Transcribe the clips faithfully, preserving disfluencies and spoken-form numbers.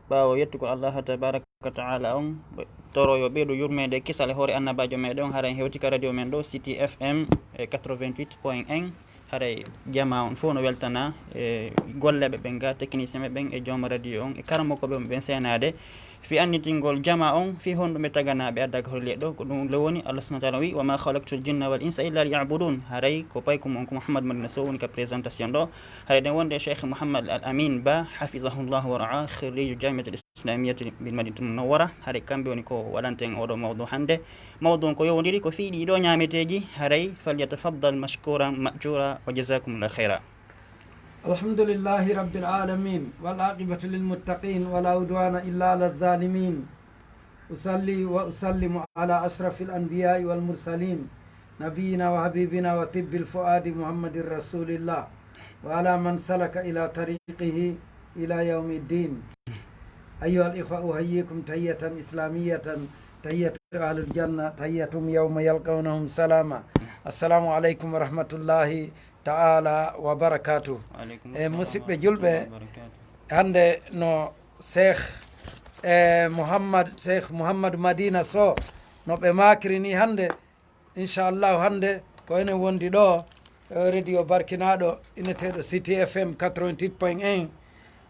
ɓaawo yettugol Allaha tabaraka wa taala on, toro yo ɓeydu yurmeende e kisal e hoore annabaajo meɗen on, haray hewti ka radio men ɗo, City F M e quatre-vingt-huit point un. Haray jama on fof no weltana e golleeɓe ɓen ga, technicien ɓe ɓen e jooma radio on e karamoko ɓe ɓen seenaade. Fi annitingol jama on, fi honɗum ɓe taganaaɓe adda ka holle ɗo, ko ɗum le woni Allah subhanahu wa taala wi, "Wa ma khalaqtul jinna wal insa illa liya'budun." Haray ko paykum on ko Mouhammad Madina Sow woni ka présentation ɗo. Haray ɗen wonde Cheikh Mouhammad Al Amin Ba, hafizahullahu wa ra'a, khirriju Jamiatul Islamiyati bil Madinatul Munawwara. Haray kamɓe woni ko waɗanten oɗo mawdu hannde. Mawdu on ko yowondiri ko fii ɗii ɗoo ñaameteeji. Haray falyatafaddal mashkuran ma'jura wa jazakumullahu khaira. الحمد لله رب العالمين، والعاقبة للمتقين، ولا عدوان إلا على الظالمين. أصلي وأسلم على أشرف الأنبياء والمرسلين، نبينا وحبيبنا وطب الفؤاد محمد رسول الله، وعلى من سلك إلى طريقه إلى يوم الدين. أيها الإخوة، أحييكم تحية إسلامية، تحية أهل الجنة، تحيتهم يوم يلقونهم سلاما. السلام عليكم ورحمة الله تعالى وبركاته. Wa aleykum E, salam musidɓe wa julɓe, rahmatullahi wa barakatuh. Hannde no Cheikh, e, Mouhammad, Cheikh Mouhammad Madina Sow, no ɓe maakiri ni hannde, inchallahu hannde ko enen wondi ɗo, e, radio barkinaaɗo ineteeɗo City F M quatre-vingt-huit point un,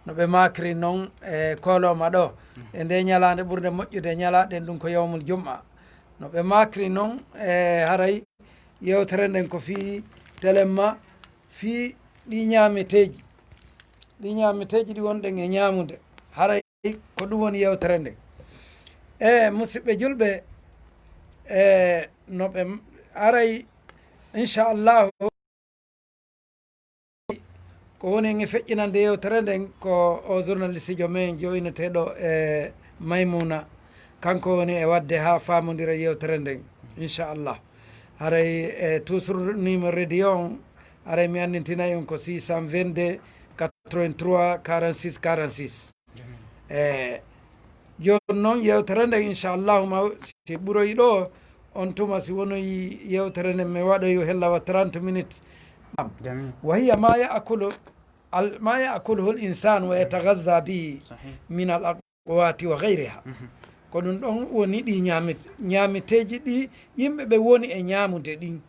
no ɓe maakiri noon e koolooma ɗo. E nde ñalaande ɓurnde moƴƴude ñalaaɗen ɗum ko yawmul jum'a. No ɓe maakiri noon, e, haray yewtere nden ko fii telemma, fii ɗi ñaameteeji. Ɗi ñaameteeji ɗi wonɗen e ñaamude. Haray ko ɗum woni yewtere nden. E, musidɓe julɓe, e, no ɓe m-, haray, inchallahu, ko woni en e feƴƴinande yewtere nden ko o journaliste jo men jo ineteeɗo e Maymuna. Kanko woni e waɗde haa faamondira yewtere nden, inchallah. Haray e toujours numéro radio on, haray mi anndintinay on ko six cent vingt-deux quatre-vingt-trois quarante-six quarante-six. E, jooni noon yewtere nden, inchallahu, ma si ɓuroyi ɗo, on tuma si wonoyi yewtere nden mi waɗoyi hella wa trente minutes. Naam. Jamil. Wa hiya ma ya'kulu, al-, ma ya'kuluhu al-insanu wa yataghadha bihi Sahih. min al-aqwati wa ghayriha. Mhm. Ko ɗum ɗon woni ɗi ñaamit-, ñaameteeji ɗi yimɓe ɓe woni e ñaamude ɗin.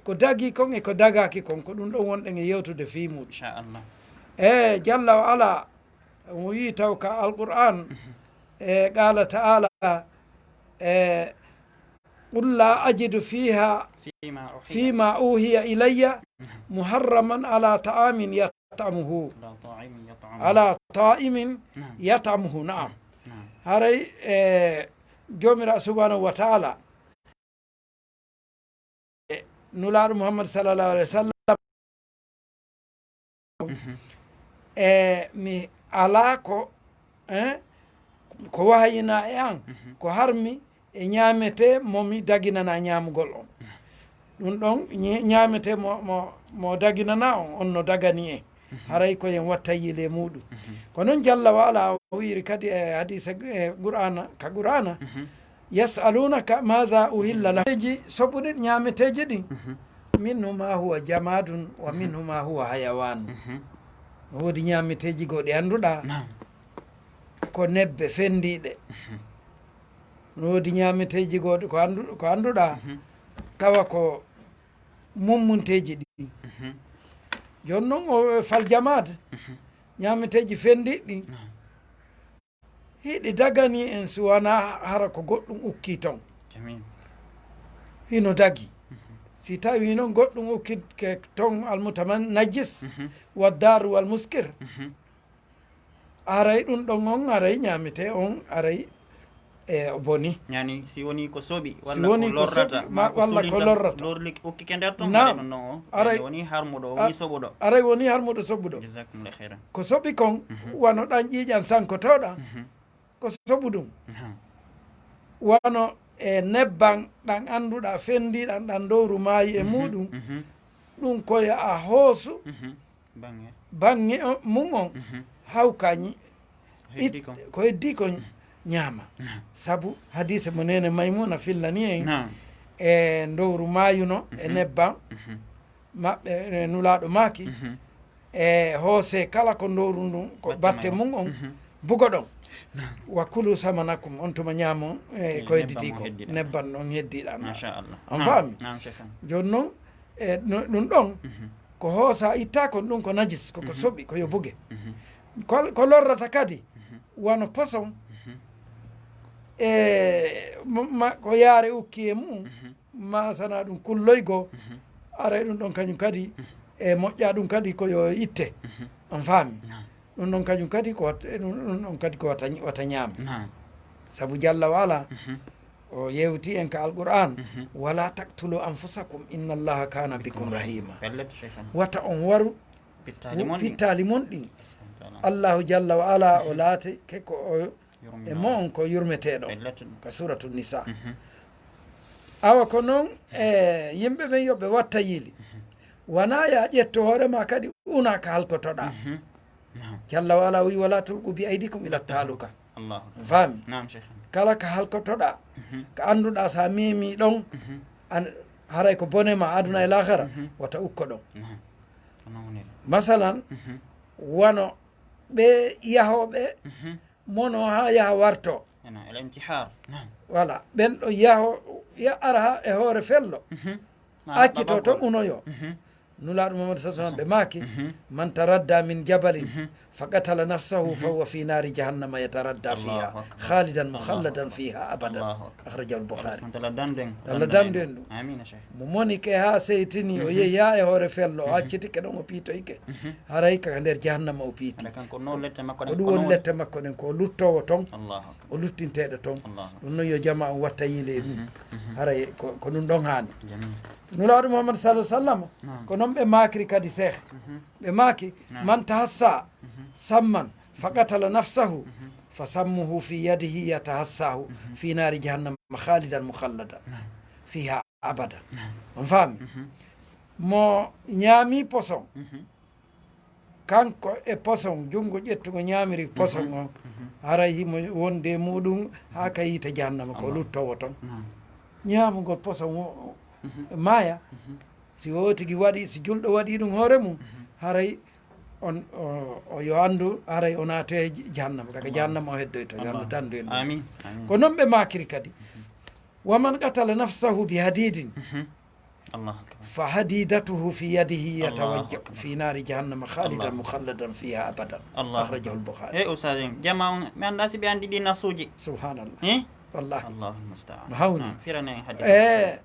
Ko dagi kon e ko dagaaki kon, ko ɗum ɗon wonɗen e yewtude fii muɗum. Inchallah. E, jalla wa ala, mo yii taw ka Alqur'an, e, qala ta'ala, e, "Qul la ajidu fiha فيما أوحي fima uhiya ilayya muharraman ala ta'amin yat'amuhu." على طاعم يطعمه. Ala ta'imin نعم. yat'amuhu, na'am. نعم. Haray, e, Joomiraaɗo subhanahu wa ta'ala, e, Nulaaɗo Muhammad sallallahu alaihi wa sallam, Mhm. e, mi alaa ko, eh, ko wahayinaa e an, Mhm. ko harmi e ñaametee mo mi daginanaa ñaamugol on. Ɗum ɗon ñe-, ñaametee mo, mo, mo daginanaa on, on no dagani en. Mhm. Haray ko en wattayil e muuɗum. Mhm. Ko noon jalla wa ala o wiiri kadi e hadiisa, e Qur'aana, ka Qur'aana, Mhm. "Yas'alunaka madha uhilla lahum." Ji soɓuɗi ñaameteeji ɗin. Mhm. "Minhu ma huwa jamadun wa Mhm. minhu ma huwa hayawan." Mhm. No woodi ñaameteeji goo ɗi annduɗaa Naam. ko nebbe fenndiiɗe. Mhm. No woodi ñaameteeji goo ɗi ko anndu-, ko annduɗaa Mhm. tawa ko mummunteeji ɗi. Mhm. Jooni noon o fal jamad, Mhm. ñaameteeji fenndiiɗi ɗin. Naam. Hiɗi dagani en si wanaa hara ko goɗɗum ukkii ton. Jamil. Hino dagi. Mhm. Si tawii noon goɗɗum ukkii ke ton almutaman najis, Mhm. wa daru wal muskir. Mhm. Aray ɗum ɗon on, aray ñaametee on, aray e o boni. Yani si woni ko soɓi, Si woni ko ko lorrata, soɓi, ma ma ko walla ko sulinta, lorrata. lorli ukkike nder ton, Naam. haray ɗum ɗon o, Aray yani woni harmuɗo, o A-, woni soɓuɗo. aray woni harmuɗo soɓuɗo. Jazakumullahu khairan. Ko soɓi kon, Mhm. wano ɗan ƴiiƴan sankotoɗan, Mhm. ko soɓu ɗum. Mhm. Wano e nebban ɗan annduɗaa fenndiɗan ɗan lowru maayi e Mhm. muuɗum, Mhm. ɗum ko yo a hoosu Mhm. Bange. bange on, mum on, Mhm. hawka ñi-, Heddi it-, kon. ko heddi kon Mhm. ñaama. Mhm. Sabu hadiise mo neene Maymuna fillani en Naam. e lowru maayuno e Mhm. nebban Mhm. maɓɓe, e Nulaaɗo maaki, Mhm. e hoose kala ko lowru ndun, ko Batte batte mayo. mum on, Mhm. bugoɗon. Wa kulu samanakum, on tuma ñaamo e koyditi ko nebban on heddiɗan. Machallah. On faami? Jooni noon, e ɗum ɗon ko hoosa itta kon, ɗum ko najis, koko soɓi, ko yo buge. Ko lorrata kadi wano poson, e ko yaare ukki e mum, ma sana ɗum kulloygo, ara e ɗum ɗon kañum kadi e moƴƴa ɗum kadi ko yo itte. On faami? Ɗum ɗon kañum kadi ko ɗum ɗon kadi ko wata wata ñaame. Sabu jalla wa ala o yewti en ka alquran, wala taqtulu anfusakum inna allaha kana bikum rahima. Wata on waru pittaali mon ɗin. Allahu jalla wa ala o laati ke ko o e mo on ko yurmeteɗo. Ka suratu nisa. Awa ko noon e yimɓe ɓen yoɓe watta yiili, wona ya ƴetto hoore ma kadi una ka halkotoɗa. Jalla wa ala wi wala tulqu bi aydikum ila taluka. Faami? Kala ka halkotoɗa, ka annduɗa sa memi ɗon an haray ko bone ma aduna e lahara, wata ukko ɗon. Masalan, wano ɓe yahoɓe mono ha yaha warto. Voilà, ɓen ɗo yaho ya ara ha e hoore fello, accito to unoyo. Nulaaɗo Muhammad sa sallam ɓe maaki, man taradda min jabalin fa qatala nafsahu fa huwa fi nari jahannama yataradda fiha khalidan mukhalladan fiha abadan. Akhrajahu al-Bukhari. Allah dandu en ɗum. Mo moni ke ha seytini o yehi ha e hoore fello, o accitike ɗon o piitoyke, haray ka nder jahannama o piiti. Ko ɗum woni lette makko ɗen, ko luttowo ton, o luttinteeɗo ton. Ɗum noon yo jama on watta yiile e ɗum. Haray ko ɗum ɗon haani. Nulaaɗo Muhammad sallallahu alaihi wasallam, ko noon ɓe maakri kadi, Seeh. Ɓe maaki, man tahassa samman fa qatala nafsahu fa sammuhu fi yadihi yatahassahu fi nari jahannama khalidan mukhalladan fiha abada. On faami? Mo ñaami poson, kanko e poson, junngo ƴettungo ñaamiri poson on, haray himo wonde e muɗum haa ka yiite jahannama, ko luttowo ton. Ñaamugol poson o maaya, si o tigi waɗi, si julɗo waɗi ɗum hoore mum, haray on o yo anndu, haray o naatoye jahannama, kaka jahannama o heddoyto, yo Allah dandu en ɗum. Ko noon ɓe maakiri kadi, wa man qatala nafsahu bi hadidin, fa hadidatuhu fi yadihi yatawajja fi nari jahannama khalidan mukhalladan fiha abadan. Akhrajahu al-Bukhari. Hey, Oustaz, en jama on, mi annda si ɓe anndi ɗi nasuuji. Subhanallah. Eh? Wallahi. Allahu musta'an. No hawni. Firane hadith. Eh,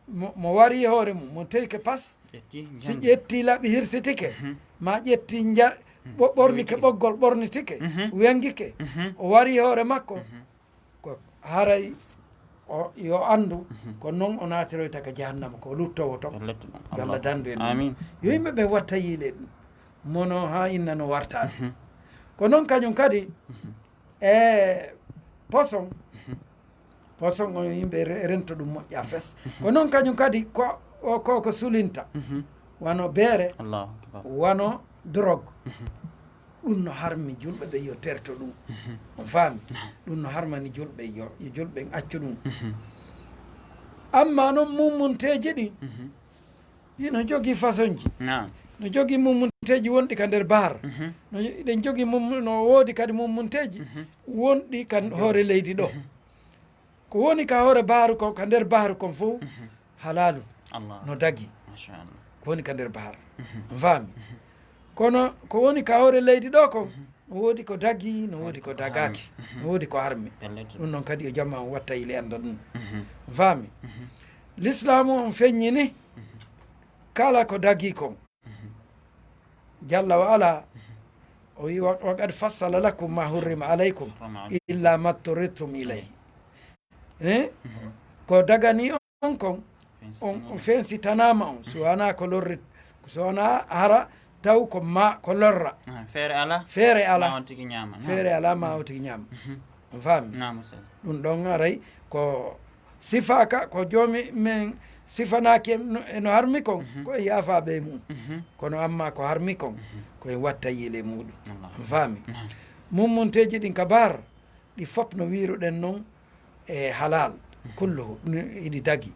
mo wari hoore mum, mo teyke pas, si ƴetti laɓi hirsitike, ma ƴetti nja ɓornike ɓoggol ɓornitike, wengike, o wari hoore makko, ko haray o yo anndu ko noon o naatiroyta ka jahannama, ko luttowo ton. Yo Allah dandu en. Amin. Yo yimɓe ɓe watta yiile ɗum, mono haa inna no wartaade. Ko noon kañum kadi e poson. Poson on yimɓe rento ɗum moƴƴa fes. Ko noon kañum kadi ko ko ko sulinta, wano beere, wano drogue. Ɗum no harmi julɓe ɓe yo terto ɗum. On faami? Ɗum no harmani julɓe, yo julɓe en accu ɗum. Amma noon mummunteeji ɗi, hino jogii façonji. No jogii mummunteeji wonɗi ka nder bahar. No, eɗen jogii mum, no woodi kadi mummunteeji wonɗi ka hoore leydi ɗo. Ko woni ka hoore bahar kon, ka nder bahar kon fof, halaalu. No dagi. Ko woni ka nder bahar. On faami? Kono ko woni ka hoore leydi ɗo kon, no woodi ko dagi, no woodi ko dagaaki, no woodi ko harmi. Ɗum noon kadi yo jama on watta yili annda ɗum. On faami? Lislaamu on feññini kala ko dagi kon. Jalla wa ala, o wi, wa qad fassala lakum ma hurrima alaykum illa ma turritum ilayhi. Eh? Ko dagani on kon, on fensitanaama on, so wanaa ko lorri, so wanaa hara taw ko ma ko lorra. Feere alaa. Feere alaa. Ma on tigi ñaama. Feere alaa, ma on tigi ñaama. On faami? Ɗum ɗon aray ko sifaaka, ko joomi men sifanaaki en no, e no harmi kon, ko e yaafaaɓe e mum. Kono amma ko harmi kon, ko e watta yiile muɗum. On faami? Mummunteeji ɗin ka bahar, ɗi fop no wiiruɗen non e halal, kulluhu, hiɗi dagi.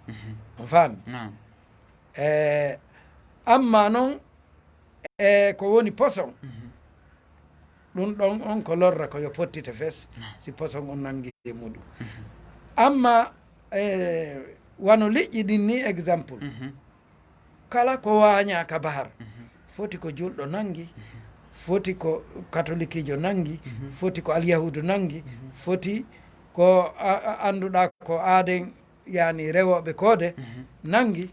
On faami? E, amma non, e ko woni poson, Ɗum ɗon on ko lorra ko yo pottite fes si poson on nangi e muɗum. Amma e wano liƴƴi ɗin ni exemple, kala ko waañaa ka bahar, foti ko julɗo nangi, foti ko katolikiijo nangi, foti ko alyahuudu nangi, foti ko annduɗaa ko aaden yani rewooɓe koode nangi.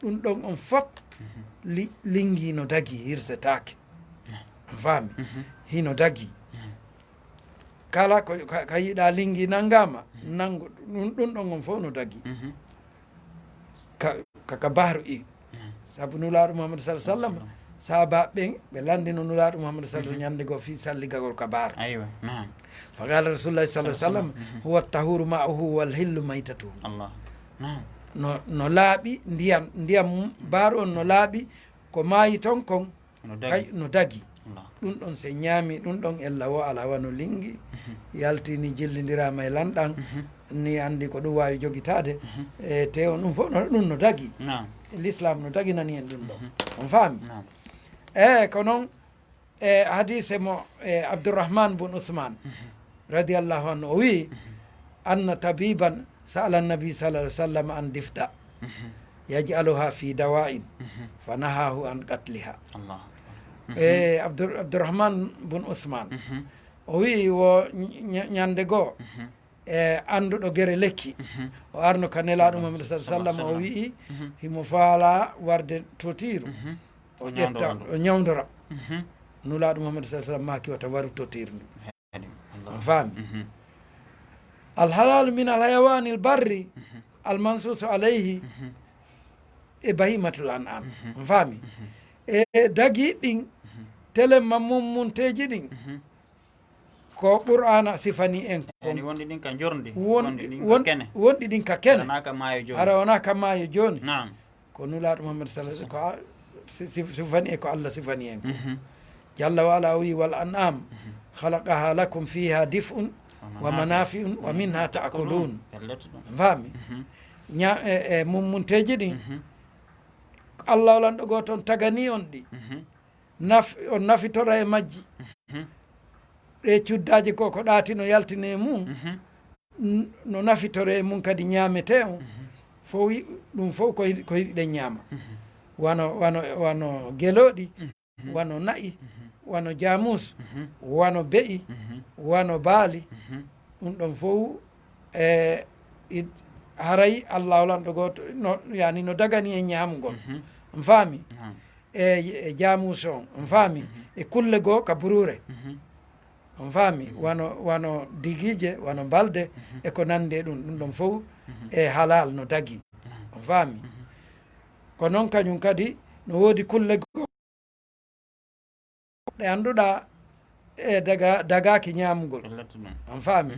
Ɗum ɗon on fop lingi no dagi, hirsetaake. On faami? Hino dagi. Kala ko ka yiɗaa lingi nangama nango, ɗum ɗon on fof no dagi. Ka bahru i. Sabu nulaaɗo muhammadu sala sallam, sahabaaɓe ɓen ɓe lanndino nulaaɗo muhammadu sala sallam ñannde goo fii salligagol ka bahru. Fa qala rasulullahi sala sallam, huwa tahuru ma'uhu wal hillu maytatuhu. No laaɓi ndiyam ndiyam bahru on no laaɓi, ko maayi ton kon no dagi. Ɗum ɗon se ñaami ɗum ɗon ella wo ala wano lingi yaltini jillindiraama e lanɗan, ni anndi ko ɗum waawi jogitaade. E te on ɗum fof ɗum no dagi. L'islam no daginani en ɗum ɗo. On faami? E ko noon e hadise mo e abdourahman bun ousmane, radiallahu anhu, o wii, anna tabiban sa'ala annabi sala alih wa sallam an difda yaj'aluha fi dawa'in, fa nahahu an qatliha. E abdourahman bun ousmane, o wii wo ñande goo e annduɗo gere lekki, o arno ka nelaaɗo muhammad sala sallam, o wii himo faala warde totiiru, o ƴetta o ñawdora. Nulaaɗo muhammad sala sallam maaki wata waru totiiru ndu. On faami? Alhalalu min alhayawani albarri almansusu alayhi e bahimatul an'am. On faami? E dagi ɗin, telemma mummunteeji ɗin, ko qur'ana sifani en kon. Wonɗi ɗin ka jorndi, wonɗi ɗin ka kene. Hara wona ka maayo jooni. Ko nulaaɗo muhammad sala ko sifani e ko allah sifani en ko. Jalla wa ala o wi wal an'am khalaqaha lakum fiha dif'un wa manafi'un wa minha ta'kulun. Faami? Ña e mummunteeji ɗin, allah olanɗo goo ton tagani on ɗi. On nafitora e majji ɗe cuddaaji goo ko ɗaati no yaltine e mum. No nafitore e mum kadi ñaametee on fof. Ɗum fof ko hiɗi ɗen ñaama. Wano wano wano gelooɗi, wano na'i, wano jaamuus, wano be'i, wano baali. Ɗum ɗon fof e haray allahu lanɗo gooto no yani no dagani e ñaamugol. On faami? E jaamuus on, on faami? E kulle goo ka buruure. On faami? Wano wano digiije, wano mbalde e ko nanndi e ɗum. Ɗum ɗon fof e halal no dagi. On faami? Ko noon kañum kadi no woodi kulle goo ɗe annduɗaa e daga dagaaki ñaamugol. On faami?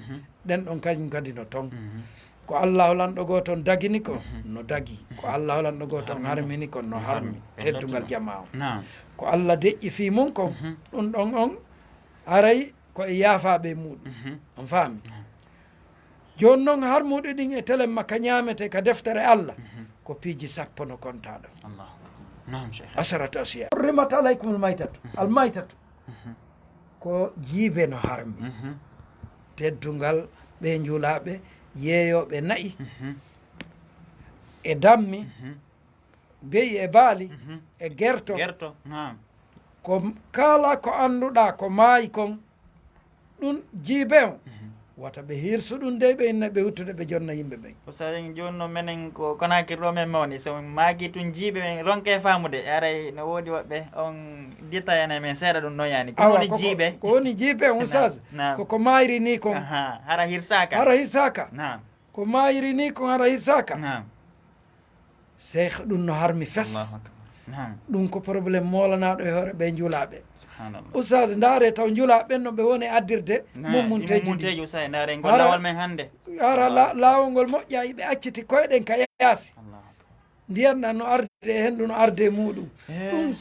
Ɗen ɗon kañum kadi no ton. Ko allahu lanɗo goo ton dagini ko no dagi, ko allahu lanɗo goo ton harmini ko no harmi teddungal jamaa on. Ko allah deƴƴi fii mum kon, ɗum ɗon on haray ko e yaafaaɓe e muuɗum. On faami? Jooni noon harmuɗi ɗin e telemma ka ñaametee ka deftere allah, ko piiji sappo no kontaa ɗon. Asharatu asiya hurrimat alaykumul maytatu. Almaytatu ko jiibe no harmi. Teddungal ɓe njulaaɓe, yeeyooɓe na'i e dammi, be'i e baali e gerto. Ko kala ko annduɗaa ko maayi kon, ɗum jiibe on, wata ɓe hirsu ɗum dey ɓe inna ɓe wuttude ɓe jonna yimɓe ɓen. Oustaz, en jooni no menen ko Conakry ɗo men mawni, so maaki tun jiibe men ronke faamude, aray no woodi woɓɓe on ditayana men seeɗa ɗum noon yani. Ko woni jiibe? Ko woni jiibe on, Oustaz? Ko ko mayri ni kon. Hara hirsaka? Hara hirsaka. Ko mayri ni kon hara hirsaka. Seekh, ɗum no harmi fes. Ɗum ko problème moolanaaɗo e hoore ɓe njulaaɓe. Ustaas, ndaare taw njulaaɓe ɓen no ɓe woni addirde mummunteeji ɗi. Hara laawol men hannde, hara laawol ngol moƴƴa, ɓe acciti koyɗen ka yaasi. Ndiyan ɗan no arde e henndu no arde e muuɗum. Ɗum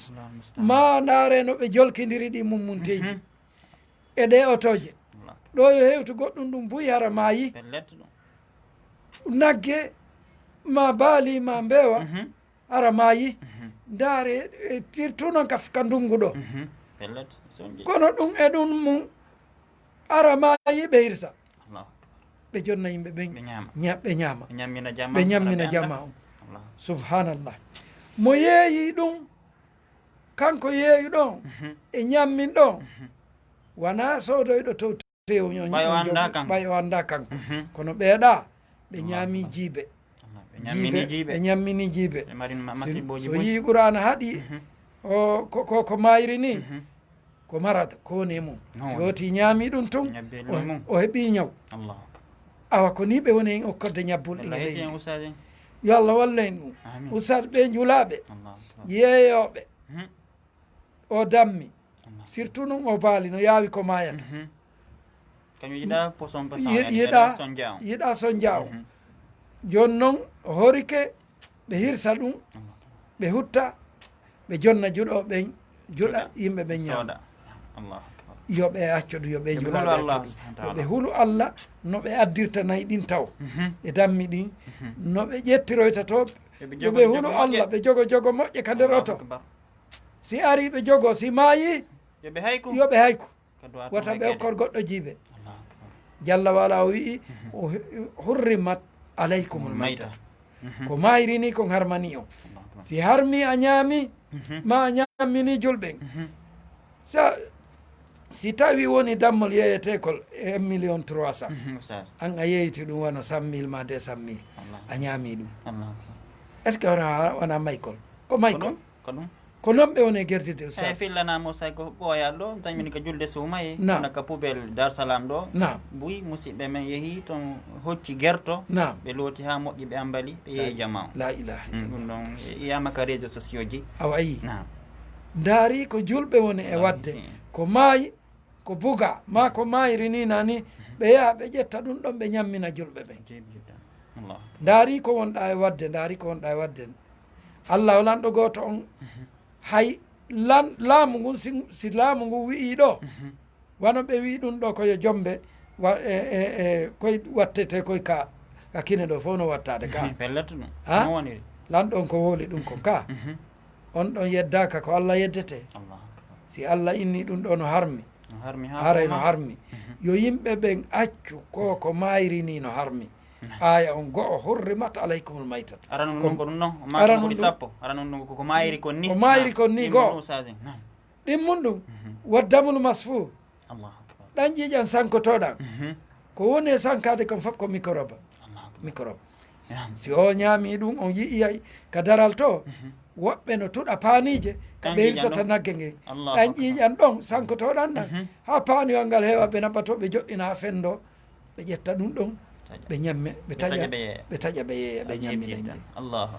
ma ndaare no ɓe jolkindiri ɗi mummunteeji e ɗe otooje. Ɗo yo hewtu goɗɗum ɗum buy hara maayi. Nagge ma baali ma mbeewa, ara maayi. Ndaare, e, surtout noon ka, ka ndunngu ɗo. Pellet, sonji. Kono ɗum e ɗum mum, ara maayi ɓe hirsa. Allahu akbar. Ɓe jonna yimɓe ɓen, Ɓe ñaama. ña- ɓe ñaama. Ɓe ñammina jama. Ɓe ñammina jama on. Allah. Subhanallah. Mo yeeyi ɗum, kanko yeeyi ɗon, e ñammin ɗon, wona soodoyɗo to tew ñon. Ɓay o annda kanko. Ɓay o annda kanko. Mhm. Kono ɓeeɗa, ɓe Allah. ñaami jiibe. Allah. Ɓe ñammini jiibe. Ɓe ñammini jiibe. Ɓe mari ma- Si- masiibooji so buy. Yii Qur'aana haɗi, Mhm. o, ko, ko, ko mayri ni, Mhm. ko marata, ko woni e mum. No Si woni. Woti ñaami ɗum tun, Ñabbe o, mum. O heɓi ñaw. Allahu akbar. Awa ko ni ɓe woni en okkorde ñabbulɗi Walla e hay si en leydi. Ustaz en. Yo Allah wallu en ɗum. Amin. Ustaz ɓe njulaaɓe, Allahu akbar. yeeyooɓe, Mhm. O dammi. Allahu. Surtout noon o baali no yaawi ko maayata. Mhm. Kañum yiɗa poson Yi- yiɗa- Yiɗa sonja on. Jooni noon horike ɓe hirsa ɗum, ɓe hutta, ɓe jonna juɗo ɓen, juɗa yimɓe ɓen ñaama. Yo ɓe acco ɗum, yo ɓe njula ɓe acco ɗum. Yo ɓe hulu Allah no ɓe addirta nayi ɗin taw. E dammi ɗin, no ɓe ƴettiroyta to, yo ɓe hulu Allah, ɓe jogo jogo moƴƴe ka nder oto. Si ari ɓe jogo, si maayi, yo ɓe hayku. Wata ɓe okkor goɗɗo jiibe. Jalla wala o wi'i, "O hu-, hurrimat alaykumul maytatu." Ko mayri ni kon harmani on. Si harmi a ñaami, ma a ñammini julɓen. Sa, si tawi woni dammol yeeyetekol e un million trois cent, an a yeeyti ɗum wano cent mille ma deux cent mille, a ñaami ɗum. Est-ce que wona, wona maykol? Ko maykol. Ko ɗum? Ko non ɓe woni e gerdide, Oustaz. Eyi, fillanaa mo, say ko ɓooyaɗo ɗo, tawi min ko julde suumaye. Naam. Kono ko poubelle Dar Salam ɗo. Naam. Buy musidɓe men yehi toon, hocci gerto. Naam. Ɓe looti haa moƴƴi, ɓe ambali, ɓe yehi jama o. La ilaha illallah. Ɗum ɗon, e, yiyama ka réseaux sociaux ji. Awa, a yii. Naam. Ndaari ko julɓe woni e waɗde. Ko maayi, ko buga, ma ko maayri ni nani, ɓe yaha ɓe ƴetta ɗum ɗon, ɓe ñammina julɓe ɓen. Jeebi jiddan. Allah. Ndaari ko wonɗa e waɗde, ndaari ko wonɗa e waɗde. Allah o lanɗo gooto on, hay lan-, laamu ngun, si, si laamu ngun wi'i ɗo, wano ɓe wi'i ɗum ɗo ko yo jombe, wa-, e, e, e, koy wattete koy ka, ka kine ɗo fof no wattaade ka. Pellet ɗum. Ha? No woniri? Lanɗo on ko woli ɗum kon ka. On ɗon yeddaaka ko Allah yeddete. Allahu akbar. Si Allah inni ɗum ɗo no harmi. No harmi haa haray no harmi. Yo yimɓe ɓen accu ko, ko maayri ni no harmi. Aaya on go'o, "Hurrimat alaykumul maytatu." Arano ɗum ko ɗum non, o maaka ko ɗi sappo. Arano ɗum ko, ko maayri kon ni. Ko maayri kon ni go'o. Ɗin mun ɗum. Waddamul masfu. Allahu akbar. Ɗan ƴiiƴan sankotoɗan. Ko woni e sankaade kon fof ko microbe. Allahu akbar. Microbe. Si o ñaami ɗum, on yi'iyay ka daral to, woɓɓe no tuɗa paaniije, ka ɓe hirsata nagge ngen. Ɗan ƴiiƴan ɗon, sankotoɗan ɗan. Haa paaniyol ngal heewa, ɓe naɓa to, ɓe joɗɗina haa fendo. Ɓe ƴetta ɗum ɗon, ɓe ñamme, ɓe taƴa, ɓe taƴa, ɓe yeeya, ɓe ñammina yimɓe.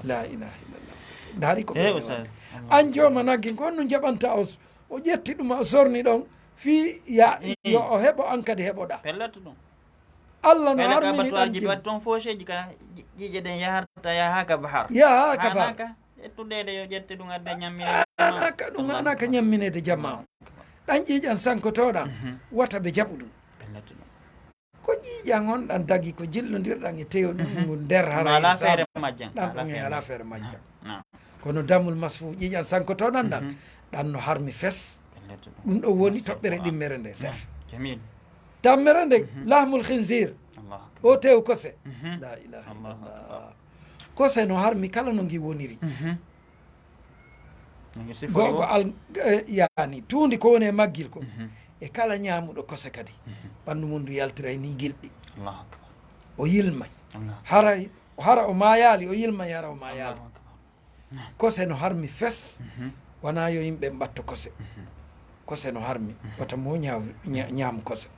La ilaha illallah. Ndaari ko ɓe waɗi. An jooma nagge, ko honɗum jaɓanta o, o ƴetti ɗum, o sorni ɗon, fii ya, yo o heɓo, an kadi heɓoɗa. Pellet ɗum. Allah no harmini ɗan jimmi. Toon fooseeji ka ƴi-, ƴiiƴe ɗen yaharta, yaha ka bahar. Yaha ka bahar. Anaka, ƴettude ɗe yo ƴette ɗum adde ñammine. Anaka ɗum, anaka ñamminede jama o. Ɗan ƴiiƴan sankotoɗan, wata ɓe jaɓu ɗum. Pellet ɗum. Ko ƴiiƴan on ɗan dagi, ko jillondirɗan e teyo ɗum ngun nder haray. Ɗan ɗon en alaa feere majjan. Kono damul masfu, ƴiiƴan sankotoɗan ɗan, ɗan no harmi fes. Pellet ɗum. Ɗum ɗon woni toɓɓere ɗimmere nde, seeɗa. Jamil. Tammere nde, lahmul khinzir. Allahu akbar. O tew kose. La ilaha illallah. Kose no harmi kala no ngi woniri. Go'o ko al-, eh, yani, tuundi ko woni e maggil ko. E kala ñaamuɗo kose kadi, ɓanndu mum ndu yaltiray ni gilɗi. Allahu akbar. O yilmay. Allahu akbar. Haray, hara o maayaali, o yilmay, hara o maayaali. Allahu akbar. Kose no harmi fes, wona yo yimɓe mbatto kose. Kose no harmi, wata mo ñaaw-, ña-, ñaam kose.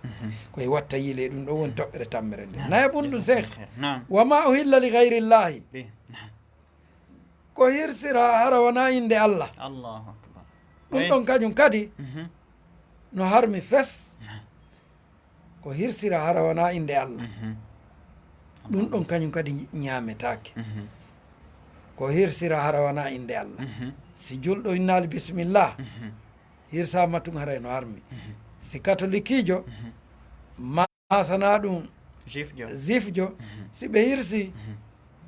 Ko e watta yiile ɗum ɗo woni toɓɓere tammere nde. Naam. Naya bun ɗum, Seex. Naam. Wa ma uhilla li gayrillahi. Ko hirsira hara wona innde Allah. Allahu akbar. Ɗum ɗon kañum kadi no harmi fes. Ko hirsira hara wona innde Allah. Ɗum ɗon kañum kadi ñaametaake. Ko hirsira hara wona innde Allah. Si julɗo innaali bisimillah, hirsaama tun haray no harmi. Si katolikiijo, maasana ɗum jifjo. Jifjo, si ɓe hirsi,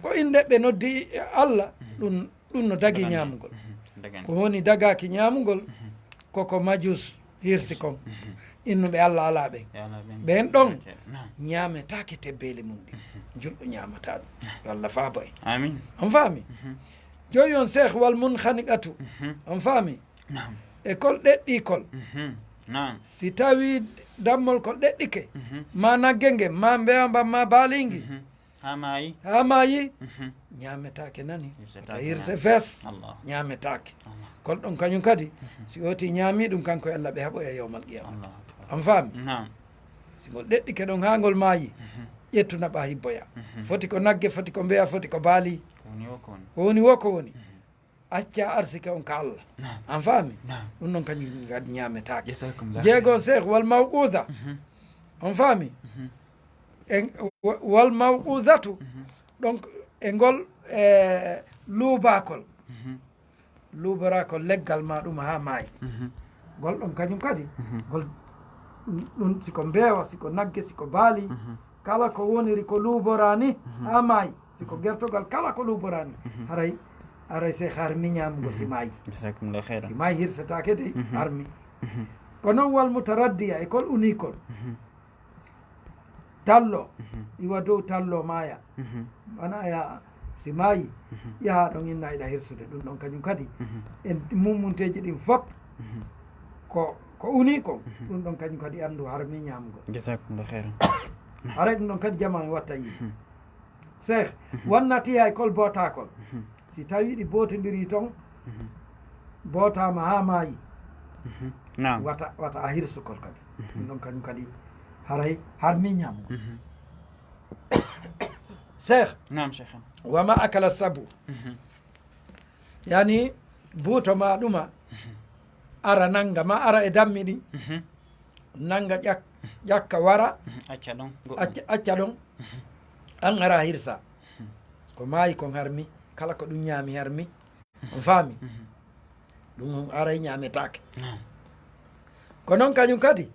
ko innde ɓe noddi Allah, ɗum, ɗum no dagi ñaamugol. Ko woni dagaaki ñaamugol, koko majus hirsi kon, innuɓe Allah alaa ɓen. Ɓen ɗon ñaametaake tebbeeli mun ɗin. Julɗo ñaamataa ɗum. Yo Allah faabo en. Amin. On faami? Joyi on, Seex, wal munkhaniqatu. On faami? E kol ɗeɗɗii kol. Si tawii dammol kol ɗeɗɗike, ma nagge nge, ma mbeewa mban, ma baaliingi, haa maayi, haa maayi, ñaametaake nani. Wata hirse fes. Ñaametaake. Kol ɗon kañum kadi, si ooti ñaamii ɗum, kanko e Allah ɓe haɓoya yawmal qiyamah. On faami? Si ngol ɗeɗɗike ɗon haa ngol maayi, ƴettu naɓaa hibboyaa. Foti ko nagge, foti ko mbeewa, foti ko baali. Ko woni woo ko woni. Accaa arsike on ka Allah. An faami? Ɗum ɗon kañum kadi ñaametaake. Jeegon, Seex, wal mawquuda. On faami? En, wa-, wal mawquudatu. Donc, e ngol, e, luubaakol. Luuboraakol leggal ma ɗum haa maayi. Ngol ɗon kañum kadi, ngol, ɗum, si ko mbeewa, si ko nagge, si ko baali, kala ko woniri ko luuboraani haa maayi, si ko gertogal, kala ko luuboraani, haray, haray Seex harmi ñaamugol si maayi. Jazakumullahu khairan. Si maayi hirsetaake dey, harmi. Ko noon wal mutaraddiya e kol unii kol. Tallo, iwa dow tallo maaya. Wona ya, si maayi, yaha ɗon inna iɗa hirsude. Ɗum ɗon kañum kadi, en mummunteeji ɗin fop, ko, ko unii kon, ɗum ɗon kañum kadi anndu harmi ñaamugol. Jazakumullahu khairan. Haray ɗum ɗon kadi jamaa en watta yiide. Seex, wonnati hay kol bootaakol. Si tawii ɗi bootondirii ton, bootaama haa maayi, wata, wata a hirsu kol kadi. Ɗum ɗon kañum kadi haray harmi ñaamugol. Seex. Naam, Seex. Wa ma akala sabu. Yani, buuto ma ɗuma, ara nannga ma, ara e dammi ɗin. Nannga ƴak-, ƴakka wara. Acca ɗon. Acca, acca ɗon. An ara hirsa. Ko maayi kon harmi, kala ko ɗum ñaami harmi. On faami? Ɗum on aray ñaametaake. Ko noon kañum kadi,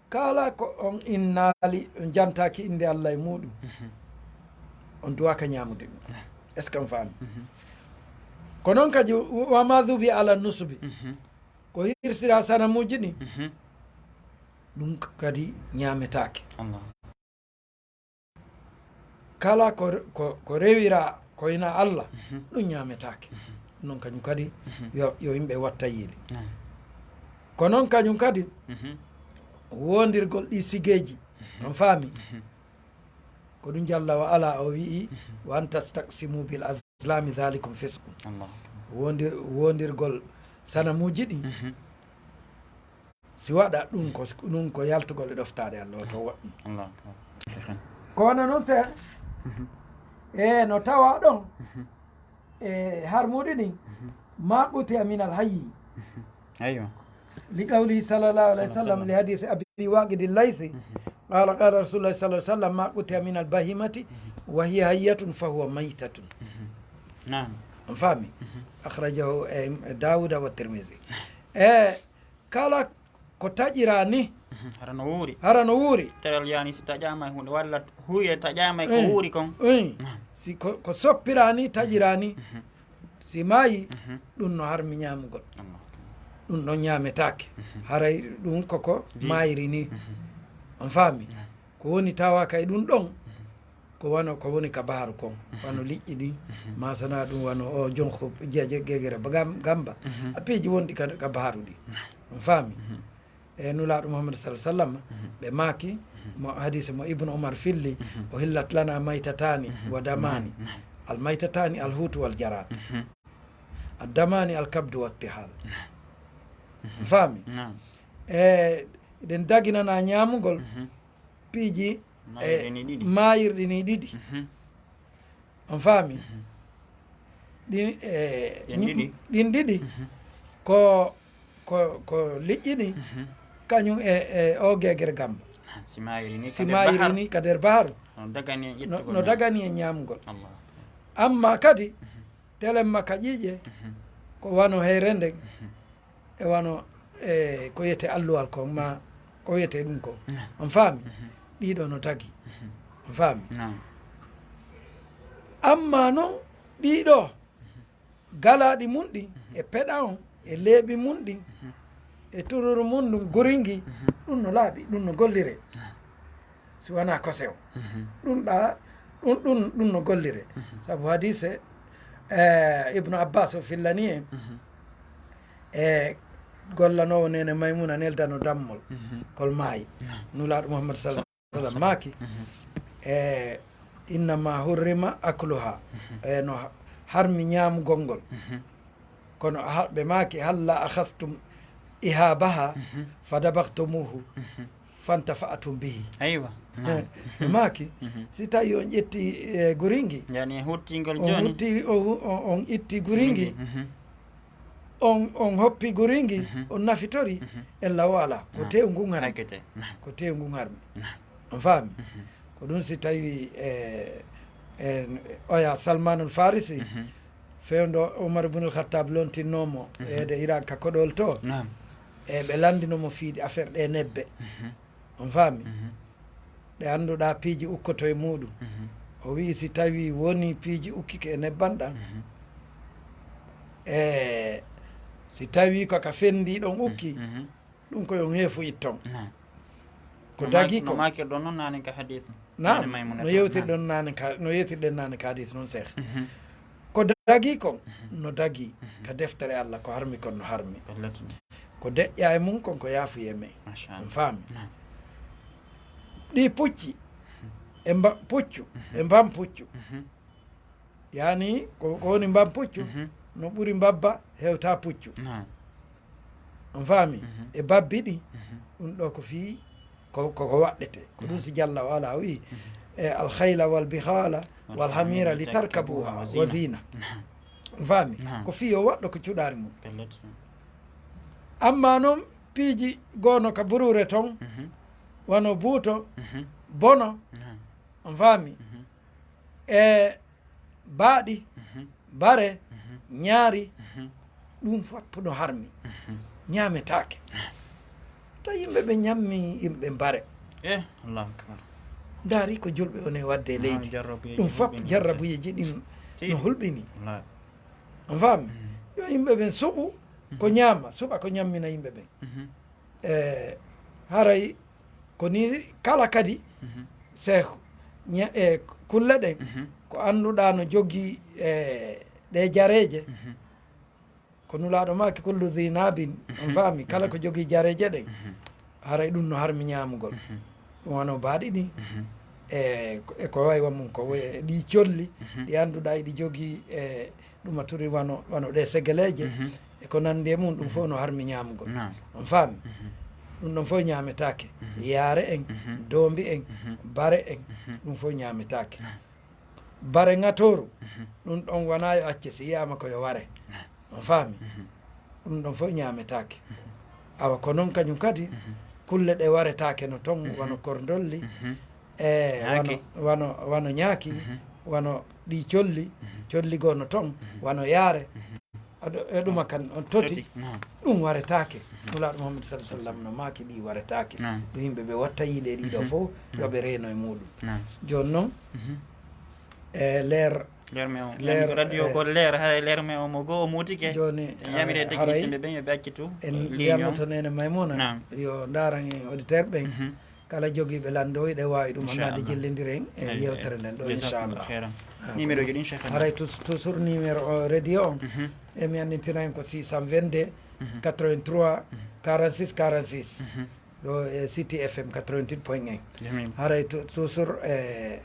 kala ko on innaali, on jantaaki innde Allah e muuɗum, on duwaaka ñaamude ɗum. Est-ce que on faami? Ko noon kadi, wa ma zubi ala nusubi, ko hirsira sanamuuji ɗin, ɗum kadi ñaametaake. Kala ko, ko, ko rewira ko ina Allah, ɗum ñaametaake. Ɗum noon kañum kadi, yo, yo yimɓe watta yiide. Ko noon kañum kadi, wondirgol ɗi sigeeji, on faami? Ko ɗum Jalla wa Ala o wi'i, "Wa an tastaqsimu bil azlami dhalikum fisqun." Wondir-, wondirgol sanamuuji ɗin, si waɗa ɗum ko, ɗum ko yaltugol e ɗoftaade Allah, o to woɗɗum. Allahu akbar. Ko wona noon, Seex, e no tawa ɗon, e harmuuɗi ɗin, ma quti'a min al hayyi. Aywa. Li qawlihi sallallahu alayhi wa sallam, li hadisi Abi Waqid al-Laythi, qala, qala Rasulullah sallallahu alayhi wa sallam, ma quti'a min al bahimati wa hiya hayyatun fa huwa maytatun. Naam. On faami? Akhrajahu, eh, Dawuda wa Tirmizi. E kala ko taƴiraa ni. Hara no wuuri. Hara no wuuri. Teral yani si taƴaama e huunde, walla huuye taƴaama e ko wuuri kon. Wi. Si ko, ko soppiraa ni, taƴiraa ni. Si maayi, ɗum no harmi ñaamugol. Ɗum ɗon ñaametaake. Haray ɗum koko maayiri ni. On faami? Ko woni tawaaka e ɗum ɗon, ko wano ko woni ka baharu kon, wano liƴƴi ɗin, masana ɗum wano o jonko jeje gegere ba gam-, gamba. A piiji wonɗi ka, ka baharu ɗi. On faami? E Nulaaɗo Muhammad sallallahu alaihi wasallam, ɓe maaki, mo hadise mo Ibnu Umar filli, o hillat lana maitatani wa damani. Al maitatani al hutu wal jarad. Ad damani al kabdu wa tihal. On faami? E ɗen daginana ñaamugol piiji maayirɗi ni ɗiɗi. On faami? Ɗin, e, ɗin ɗiɗi ko, ko, ko liƴƴi ɗin, kañum e, e o gegere gamba. Si maayiri ni ka nder baharu. No dagani e ñaamugol. Amma kadi, telemma ka ƴiiƴe, ko wano heyre nden, e wano, e ko wiyetee alluwal kon, ma ko wiyetee ɗum kon. On faami? Ɗiɗo no dagi. On faami? Amma non, ɗiɗo, galaaɗi mun ɗi, e peɗa on, e leeɓi mum ɗin, e tururu mum ɗum guringi, ɗum no laaɓi, ɗum no gollire. Si wonaa kosewo. Ɗum ɗa, ɗum, ɗum, ɗum no gollire. Sabu hadiise, eh, Ibnu Abbas o fillani en, e gollanoowo neene Maymuna neldano dammol, kol maayi. Nulaaɗo Muhammad sallallahu alaihi wasallam maaki, e, "Innama hurrima akluha." E, no ha-, harmi ñaamugol ngol. Kono ha-, ɓe maaki, "Halla akhadhtum ihabaha fadabahtumuhu fantafa'tum bihi." Aywa. Ɓe maaki, si tawi on ƴetti, e, guringi, yani huttingol on joni hutti, o hu-, on, on itti guringi, on, on hoppi guringi, on nafitori, ella o ala. Ko tew ngun harmi. Ko tew ngun harmi. On faami? Ko ɗum si tawi, e, e, oya Salmanul Farisi, fewndo Umar ibn al-Khattab lontinnoomo e de Irak ka koɗol to, e ɓe landinomo fiiɗi affaire ɗe nebbe. On faami? Ɗe annduɗaa piiji ukkoto e muuɗum. O wi'i si tawi woni piiji ukkike e nebban ɗan, e si tawi ko ka fendi ɗon ukki, ɗum ko yon heefu itton. Ko dagi ko. No maakirɗon noon naane ka hadis. Naam, no yewtirɗon naane ka, no yewtirɗen naane ka hadis noon, Seex. Ko dagi kon, no dagi ka deftere Allah, ko harmi kon no harmi. Ko deƴƴa e mum kon ko yaafuye men. On faami? Ɗi pucci, e mba-, puccu, e mbam puccu. Yani, ko, ko woni mbam puccu, no ɓuri mbabba hewta puccu. On faami? E babbi ɗi, ɗum ɗo ko fii ko, ko, ko waɗɗete. Ko ɗum si Jalla wa Ala o wi'i, e, "Al khayla wal bighala wal hamira li tarkabuha wa zina." On faami? Ko fii o waɗɗo ko cuɗaari mum. Amma noon piiji goono ka buruure ton, wano buuto, bono, on faami? E baaɗi, bare, ñaari, ɗum fof no harmi. Ñaametaake. Ta yimɓe ɓe ñammi yimɓe bare. Eh, Allahu Akbar. Ndaari ko julɓe on e waɗde e leydi. Ɗum fof jarrabuyeeji ɗin no hulɓini. On faami? Yo yimɓe ɓen suɓu ko ñaama, suɓa ko ñammina yimɓe ɓen. E haray ko ni kala kadi, Seeku, ña-, e kulle ɗen, ko annduɗaa no jogii, e, ɗe jareeje, ko Nulaaɗo maaki, "Kullu zi nabin", on faami, kala ko jogii jareeje ɗen, haray ɗum no harmi ñaamugol. Ɗum wano baaɗi ɗi, e, e ko wayi wa mum, ko wayi e ɗi colli, ɗi annduɗaa iɗi jogii, e, ɗum a turi wano, wano ɗe segeleeje, e ko nanndi e mum, ɗum fof no harmi ñaamugol. On faami? Ɗum ɗon fof ñaametaake. Yaare en, doombi en, bare en, ɗum fof ñaametaake. Bare ŋatooru, ɗum ɗon wonaa yo acce, si yiyaama ko yo ware. On faami? Ɗum ɗon fof ñaametaake. Awa, ko noon kañum kadi, kulle ɗe waretaake no ton, wano korndolli, e wano, wano, wano ñaaki, wano ɗi colli, colli goo no ton, wano yaare. Aɗo, e ɗuma kan on toti, ɗum waretaake. Nulaaɗo Muhammad sallallahu alaihi wasallam no maaki ɗi waretaake. Ɗum yimɓe ɓe watta yiile ɗiɗo fof, yo ɓe reeno e muuɗum. Jooni noon, e leer, leer me o, leer, radio, e ko leer, haray leer me o mo goo o muutike. Jooni, yamire, e, haray technicien ɓe ɓen, yo ɓe accitu en ligne o. Mbiyatno to Neene Maymuna, yo ndaaran en auditeur ɓen. Kala jogiiɓe lande o, iɗe waawi ɗum annaade, jillondiren e yewtere nden ɗo, inchallah. Numéro ji ɗin, Cheikh. Haray tus-, toujours numéro o radio on, e mi anndintina en ko six cent vingt-deux, quatre-vingt-trois, quarante-six, quarante-six. Ɗo e City F M quatre-vingt-huit point un. Haray tu-, toujours, e,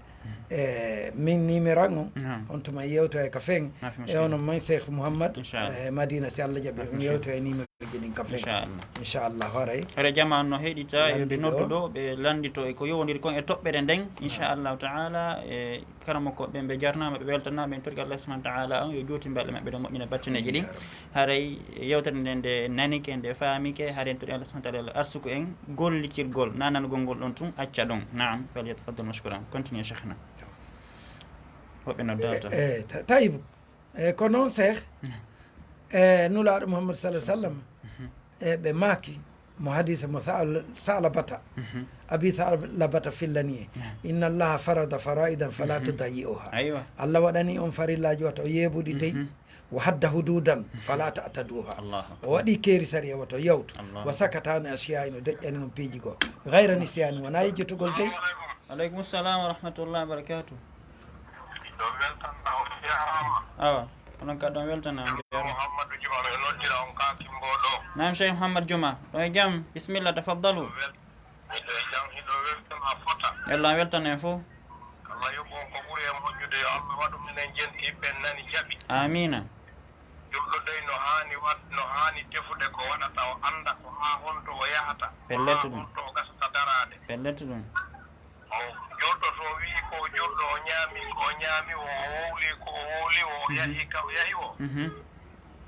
e min numéro an on, on tuma yewto e ka fen. E onon man Cheikh Mouhammad, e Madina, si Allah jaɓi, on yewto e numéro ji ɗin ka fen. Inchallah. Inchallah, haray. Haray jamaanu no heɗita, yo ɓe noddu ɗo, ɓe lanndito e ko yowondiri kon e toɓɓere nden. Inchallahu taala, e karamoko ɓen ɓe jarnaama, ɓe weltanaama, en torki Allah subhanahu wa taala on yo juuti balɗe maɓɓe ɗo, moƴƴina battineeji ɗin. Haray yewtere nden nde nanike, nde faamike, haray en torki Allah subhanahu wa taala arsuku en gollitirgol, na nanugol ngol ɗon tun, acca ɗon. Naam, falyatafaddal mashkuran. Continue, Cheikhna. Woɓɓe noddaata. E, e, ta-, Tayibu. E, ko noon, Seex, e, Nulaaɗo Muhammad sallallahu alaihi wasallam, e, ɓe maaki mo hadiisa mo Sa'al-, Sa'labata, Abi Sa'labata fillani en, "Inna Allaha farada faraidan fala tudayyi'uha." Aywa. Allah waɗani on farillaaji, wata o yeebuɗi dey, وحد حدودا فلا تعتدوها. O waɗi keeri sariya woto yawtu. Wa sakata an ashiya, ino deƴƴani on piiji goo. Gayra nisiyani, wona yejjitugol dey. Aleykum salam wa rahmatullahi wa barakatuh. Ɗo weltanɗa on jarama. Awa, onon kadi on weltana on jarama. Mouhamadou Juma, mi noddira on ka Kimbo ɗo. Naam, Cheikh Mouhamadou Juma. Ɗo e jam. Bismillah, tafaddalu. Miɗo e jam, hiɗo weltana fota. Yalla on weltana en fof. Allah yoɓu on ko ɓuri e moƴƴude, yo Allah waɗu minen jenti ɓen nani jaɓi. Amina. Julɗo dey no haani waɗ-, no haani tefude ko waɗata, o annda ko haa honto o yahata, Pellet ɗum. Haa honto o gasata daraade. Pellet ɗum. O julɗo so o wi'i ko o julɗo, o ñaami ko o ñaami o, o wowli ko o wowli o, o yahi ka o yahi o. Mhm.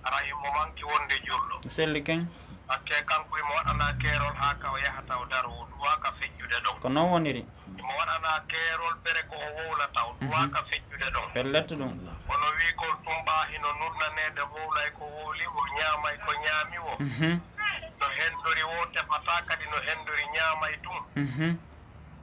Ara himo manki wonde julɗo. Selli ken. Hakke kanko himo waɗana keerol haa ka o yahata o daro, o duwaaka feƴƴude ɗon. Ko noon woniri. Himo waɗana keerol bere ko o wowlata, o duwaaka feƴƴude ɗon. Pellet ɗum. Kono wi'gol tumba hino nurnaneede, wowlay ko wowli, o ñaamay ko ñaami o. Mhm. No hendori o tefata kadi no hendori ñaamay tun. Mhm.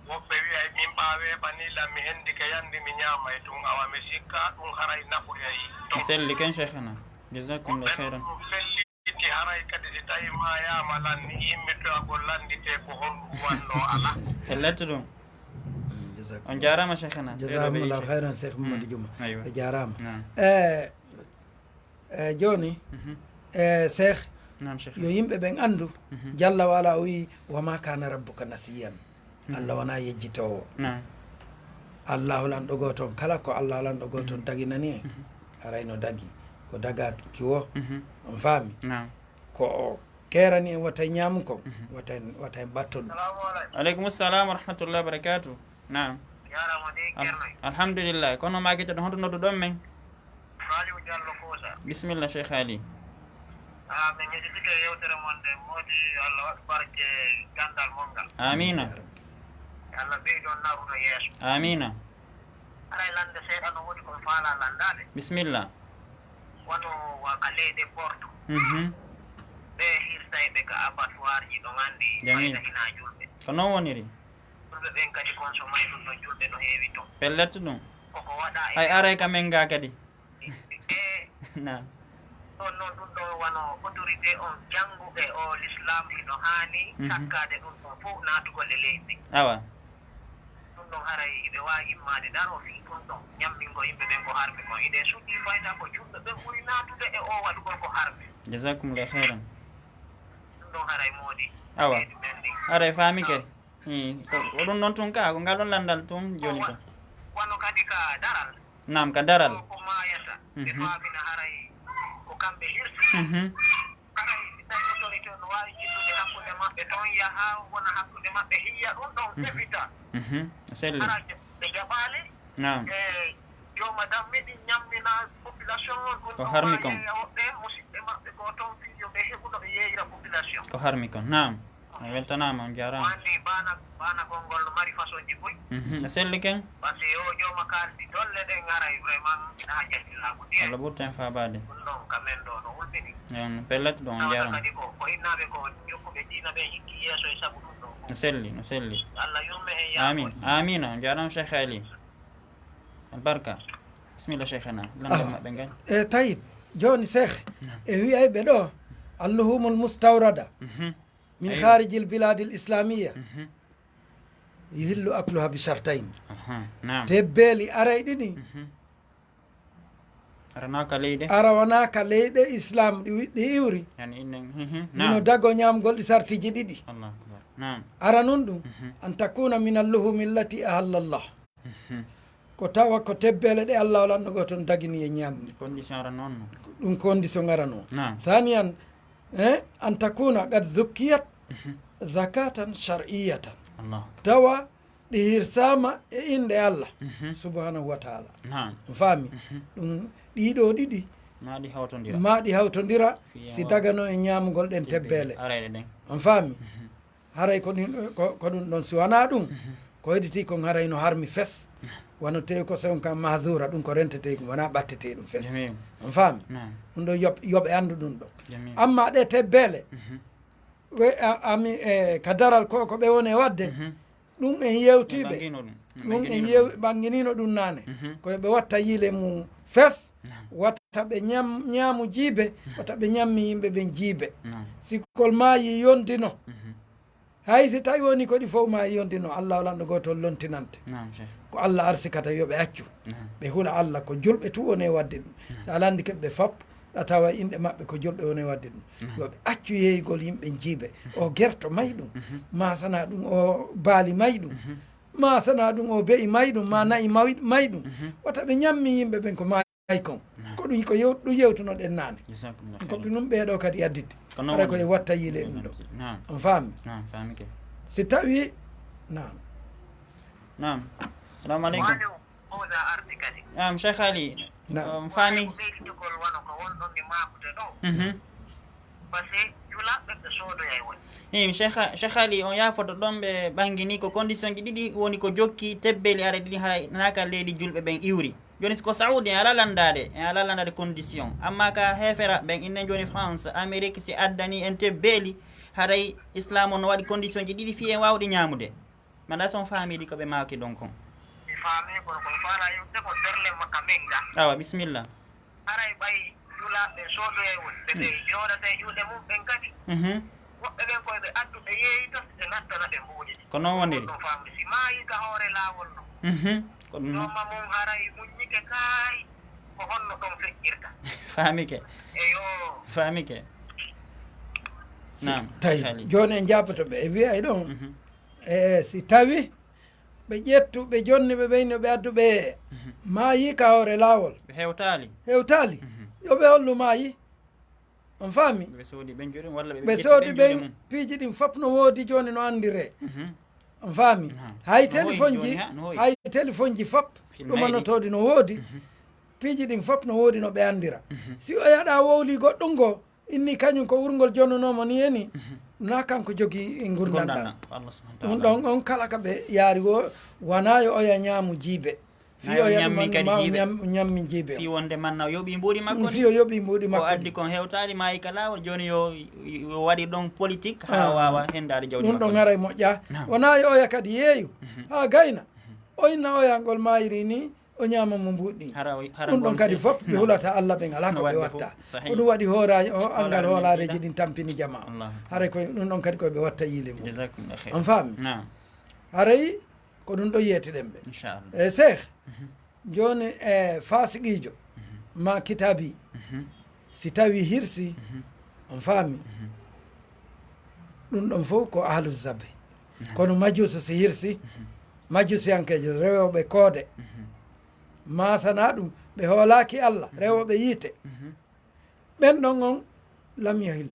Woɓɓe wi'ay min ɓa weeɓani lan, mi hendike yandi mi ñaamay tun, awa mi sikka ɗun haray nafoyay ton. Selli ken, Cheikhana. Jazakumullahu khairan. Woɓɓe nun felliti haray kadi si tawi maayaama lan ni, immitoyagol landitee ko honɗun wannoo alaa. Pellet ɗum. Mm, jazakum. On jaaraama, Cheikhana. Jazakumullahu khairan, Cheikh Mamadou Juma. Aywa. A jaaraama. Naam. Eh, Eh, jooni, mhm, eh, Cheikh, naam, Cheikh, yo yimɓe ɓen anndu, mhm, Jalla wa Ala o wi'i, "Wa ma kana rabbuka nasiyan." Mhm. Allah wonaa yejjitoowo. Naam. Allahu lanɗo gooto on, kala ko Allahu lanɗo gooto on, mhm, daginani en, mhm, arayno dagi. Ko dagaaki wo, mhm, on faami? Naam. Ko o keerani en wota en ñaamu kon, mhm, wota en, wota en ɓatto ɗum. Aleykum salam wa rahmatullahi wa barakatuh. Naam. Jaaraama dey, Al-, Ceerno. Alhamdulillah. Kono maa geccoɗon, honto nodduɗon men? Saliou Diallo Kousa. Bisimilla, Cheikh Ali. Ah, min yejjitike yewtere mon nde, moodi Allah waɗ barke ganndal mon ngal. Amiina. Yo Allah ɓeydo narude yeeso. Amiina. Haray lande seeɗa no woodi ko mi faalaa lanndaade. Bisimilla. Wano wa ka leyɗe Porto. Mhm. Ɓe hirsayɓe ka abattoir ji ɗon anndi. Jamil. Fayda hinaa julɓe. Ko noon woniri. Julɓe ɓen kadi consommay ɗum ɗon, julɓe no heewi ton. Pellet ɗum. Koko waɗa e hay aray ka men ga kadi. E na. Ɗon noon ɗum ɗon wano autorité on jannguɓe o l'islam hino haani, mhm, sakkaade ɗum ɗon fof naatugol e leydi. Awa. Ɗum ɗon haray ɓe waawi immaade daro fii ɗum ɗon. Ñammingo yimɓe ɓen ko harmi kon. Iɗen suuɗii fayda ko julɓe ɓen ɓuri naatude e o waɗugol ko harmi. Jazakumullahu khairan. Ɗum ɗon haray moodi. Awa. Leydi men ndin. Haray faami ke. Naam. Hmm, ko, ko ɗum ɗon tun ka, ko ngal ɗon lanndal tun jooni wa-, tun. Wano kadi ka daral. Naam, ka daral. Ko, ko maayata. Ɓe, mhm, faamina haray ko kamɓe hirsi. Mhm. Haray si tawi autorité on no waawi jillude hakkunde maɓɓe ton, yaha wona hakkunde maɓɓe, hiya ɗum ɗon, mhm, fefita. Mhm. Selli. Haray ɓe jaɓaali. Naam. E jooma dammi ɗin ñammina population on, ɗum ko ɗon harmi kon. Yeeya woɓɓe musiɓɓe maɓɓe ko ton fii yo ɓe heɓu no ɓe yeeyira population. Ko harmi kon. Naam. On weltanaama, on jaaraama. Mo anndi baana, baanagol ngol no mari façon ji buy. Mhm, a selli ken. Parce que o jooma kaaldi dolle ɗen aray vraiment ina hajjatilla ko diya. Allah ɓurten faabaade. Ɗum ɗon ka men ɗo no hulɓini. On pellet ɗon, on jaaraama. Tawata kadi ko, ko innaaɓe ko jokkuɓe diina ɓe jikki yeeso e sabu ɗum ɗon. No selli, no selli. Allah yurme en yaa. Amin. Amina, on jaaraama Cheikh Ali. Albarka. Bismillah Cheikhana. Lamndal maɓɓe ngal. E tayyib. Jooni Cheikh, naam, e wi'ayɓe ɗo, اللحوم المستوردة. Mhm. من، aywa، خارج البلاد الإسلامية. Mhm. يحل أكلها بشرطين. Aha, naam. Tebbeeli aray ɗiɗi. Mhm. Ara wonaa ka leyɗe. Ara wonaa ka leyɗe Islam ɗi wi-, ɗi iwri. Yani inne, mhm, hino, naam, dago ñaamgol ɗi sartiji ɗiɗi. Allahu akbar. Naam. Ara nun ɗum, mhm, أن تكون من اللحوم التي أحل الله. Mhm. Ko tawa ko tebbeele ɗe Allah lanɗo gooto on dagini e ñaamde. Condition ara noon no. Ɗum condition ara noon. Naam. Thaniyan, eh, أن تكون قد زكيت، mhm، زكاة شرعية. Allahu akbar. Tawa ɗi hirsaama e innde Allah, mhm, subhanahu wa ta'ala. Naam. On faami? Mhm. Ɗum ɗiɗo ɗiɗi. Maa ɗi hawtondira. Maa ɗi hawtondira, fii si dagano e ñaamugol ɗen tebbeele. Tebbeele arayɗe ɗen. On faami? Mhm. Haray ko ɗin, ko, ko ɗum ɗon. Si wanaa ɗum, mhm, ko hedditi kon haray no harmi fes. Wano tewi ko sewn kan mahzura, ɗum ko rentetee, ɗum wanaa ɓattetee ɗum fes. Jamil. On faami? Naam. Ɗum ɗon yoɓ-, yoɓe anndu ɗum ɗon. Jamil. Amma ɗe tebbeele, mhm, we-, a-, ami, e, ka daral ko, ko ɓe woni e waɗde, mhm, ɗum en yewtiiɓe. Ɓanngino ɗum. Ɗum en yew-, ɓannginiino ɗum naane. Mhm. Ko yo ɓe watta yiile mum fes, naam, wata ɓe ñam-, ñaamu jiibe, naam, wata ɓe ñammi yimɓe ɓen jiibe. Naam. Si kol maayi yondino, mhm, hay si tawi woni ko ɗi fof maayi yondino, Allah o lanɗo gootol lontinante. Naam, Cheikh. Ko Allah arsikata yo ɓe accu. Naam. Ɓe hula Allah, ko julɓe tu woni e waɗde ɗum. Naam. So a lanndike ɓe fop, a tawa inɗe maɓɓe ko julɓe woni e waɗde ɗum. Mhm. Yo ɓe accu yeeygol yimɓe jiibe. O gerto may ɗum. Mhm. Maasana ɗum o baali may ɗum. Mhm. Maasana ɗum o be'i may ɗum, ma na'i may, may ɗum. Mhm. Wata ɓe ñammi yimɓe ɓen ko maayi kon. Mhm. Ko ɗum ko yew-, ɗum yewtunoɗen naane. Jazakumullah khairan. Ko ɗum ɗum ɓeeɗo kadi additi. Ko noon woni. Hara ko en watta yiile ɗum ɗo. Naam. On faami? Naam, faami ke. Si tawi, naam. Naam. Salamu aleykum. Mawɗo ardi kadi. Naam, Cheikh Ali. Naam. On faami? Ko ɓeyditugol wano ko wonɗon mi maakude ɗo. Mhm. Parce que julaaɓe ɓe soodoyay woni. Ii, Cheikh, Cheikh Ali, on yaafoto ɗon ɓe ɓanngini ko condition ji ɗiɗi woni ko jokki tebbeli are ɗiɗi hara naaka leydi julɓe ɓen iwri. Jooni si ko Saudi en alaa lanndaade, en alaa lanndaade condition. Amma ka heefera ɓen innen jooni France, Amérique si addani en tebbeli, haray Islam on no waɗi condition ji ɗiɗi fii en waawde ñaamude. Mbaɗa so on faamii ɗi ko ɓe maaki ɗon kon. Mi faamii kono kono faala yewtude ko terle makka men ga. Awa, bisimilla. Haray ɓay julaaɓe soodoyay woni, ɓe ɓe jooɗata e juuɗe mum ɓen kadi. Mhm. Woɓɓe ɓen koye ɓe addu ɓe yeeyita, ɓe nattana ɓe mbuuɗi ɗi. Ko noon woniri. Ɗum faamde si maayi ka hoore laawol no. Mhm. Ko ɗum noon. Jooma mum haray muññike kaay, ko honno ɗon feƴƴirta. Faamike. Eyo. Faamike. Si Naam, tawi Sali. Jooni en jaaboto ɓe, e wiyay ɗon. Mhm. E si tawi ɓe ƴettu, ɓe jonni ɓe ɓeyno ɓe addu ɓe Mhm. maayi ka hoore laawol. Ɓe hewtaali. Hewtaali. Mhm. Yo ɓe hollu maayi. On faami? Ɓe soodi ɓen jooni walla ɓe Ɓe ƴetti soodi ɓen jooni ɓen mum. Piiji ɗin fop no woodi jooni no anndire. Mhm. On faami? Naam. Hay No hoyi telefonji, jooni ha, no hoyi. Hay telefonji fop Filmayɗi. Ɗumanotooɗi no woodi. Mhm. Piiji ɗin fop no woodi no ɓe anndira. Mhm. Si o yaɗa wowli goɗɗum ngo, inni kañum ko wurngol jonunoomo ni eni, Mhm. na kanko jogii ngurndan Ngurndan ɗan. Allah subhanahu wa Ɗum ta'ala. Ɗon on kala ka ɓe yaari wo, wanaa yo oya ñaamu jiibe. Fii Ayo, o yaɗu ñammi man kadi ma o jiibe. Ñam-, ñammi jiibe o. Fii wonde man na o yoɓi mbuuɗi makko Ɗum ni. Fii o yoɓi mbuuɗi Ko makko addi ni. Kon hewtaali maayi ka laawol, jooni yo, yo waɗi ɗon politique haa Ah. waawa hendaade jawdi Ɗum makko ɗon ni. Haray moƴƴa. Naam. Wanaa yo oya kadi yeeyu. Mhm. Haa gayna. O inna oya ngol maayiri ni, o ñaama mo mbuuɗi. Hara o, hara Ɗum ɗon kadi fof ɓe hulata Allah ɓen alaa ko ɓe watta. Ko ɗum waɗi hooraaji o, angal hoolaareeji ɗin tampini jamaa o. Haray ko ɗum ɗon kadi ko ɓe watta yiile mum. Jazakumullah khair. On faami? Naam. Haray ko ɗum ɗo yeetiɗen ɓe. Inchallah. E Cheikh, Mhm. jooni e faasiqiijo, Mhm. ma kitaabi, Mhm. si tawi hirsi, Mhm. on faami? Mhm. Ɗum ɗon fof ko ahlu zabi. Mhm. Kono majuusu si hirsi, Mhm. majuusiyankeejo rewooɓe koode, Mhm. maasana ɗum, ɓe hoolaaki Allah, Mhm. rewooɓe yiite. Mhm. Ɓen ɗon on lam yahil.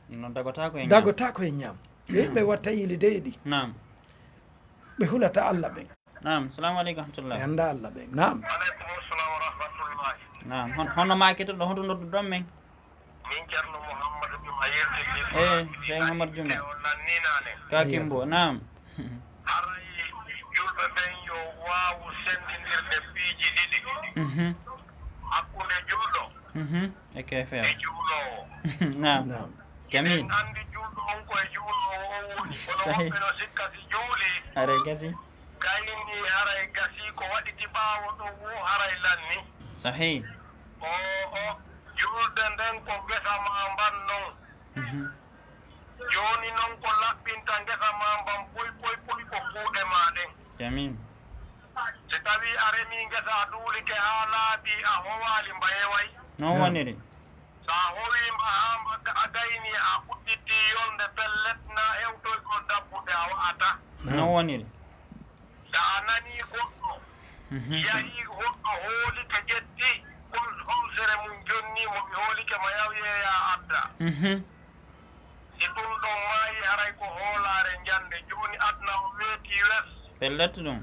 Ɗum noon dagotaako e ñaam. Dagotaako e ñaam. Yo yimɓe watta yiili dey ɗi. Naam. Ɓe hulata Allah ɓen. Naam, salamu aleykum wa rahmatullah. Ɓe annda Allah ɓen. Naam. Aleykum salam wa rahmatullahi. Naam, hon-, hono ma kettoɗo, honto nodduɗon men? Min Ceerno Mouhamadou Diouma yewtiti. Eh, Cheikh Mouhamadou Diouma. O lanninaane. Ka Kimbo, naam. Haray julɓe ɓen yo waawu senndindirde piiji ɗiɗi. Mhm. Hakkunde julɗo Mhm. E keefeero. E juuloowo. Naam. Naam. Jamil. En anndi julɗo on ko e juuloowo on woni. Kono Sahih. Woɓɓe no sikka si juuli. Haray gasi. Gayni haray gasi ko waɗiti ɓaawo ɗon wo haray lanni. Sahih. O, o, julde nden ko ngesa ma mban non. Mhm. Jooni non ko laɓɓinta ngesa ma mban poy, poy, poy ko kuuɗe ma ɗen. Jamil. Si tawii a remii ngesa, a duulike haa laaɓi, a howaali mba heway. Noon woniri. So a howii mba haa mba ga-, a gaynii, a udditi yolnde, pellet, na hewtoygol dabbude a wa'ata. Noon woniri. So a nanii goɗɗo, Mhm. yahii goɗɗo hoolike, ƴetti, hol homsere mum jonnii mo, mi hoolike ma, yaw yeeyaa adda. Mhm. Si ɗum ɗon maayi, haray ko hoolaare njannde. Jooni aduna o weetii wes. Pellet ɗum.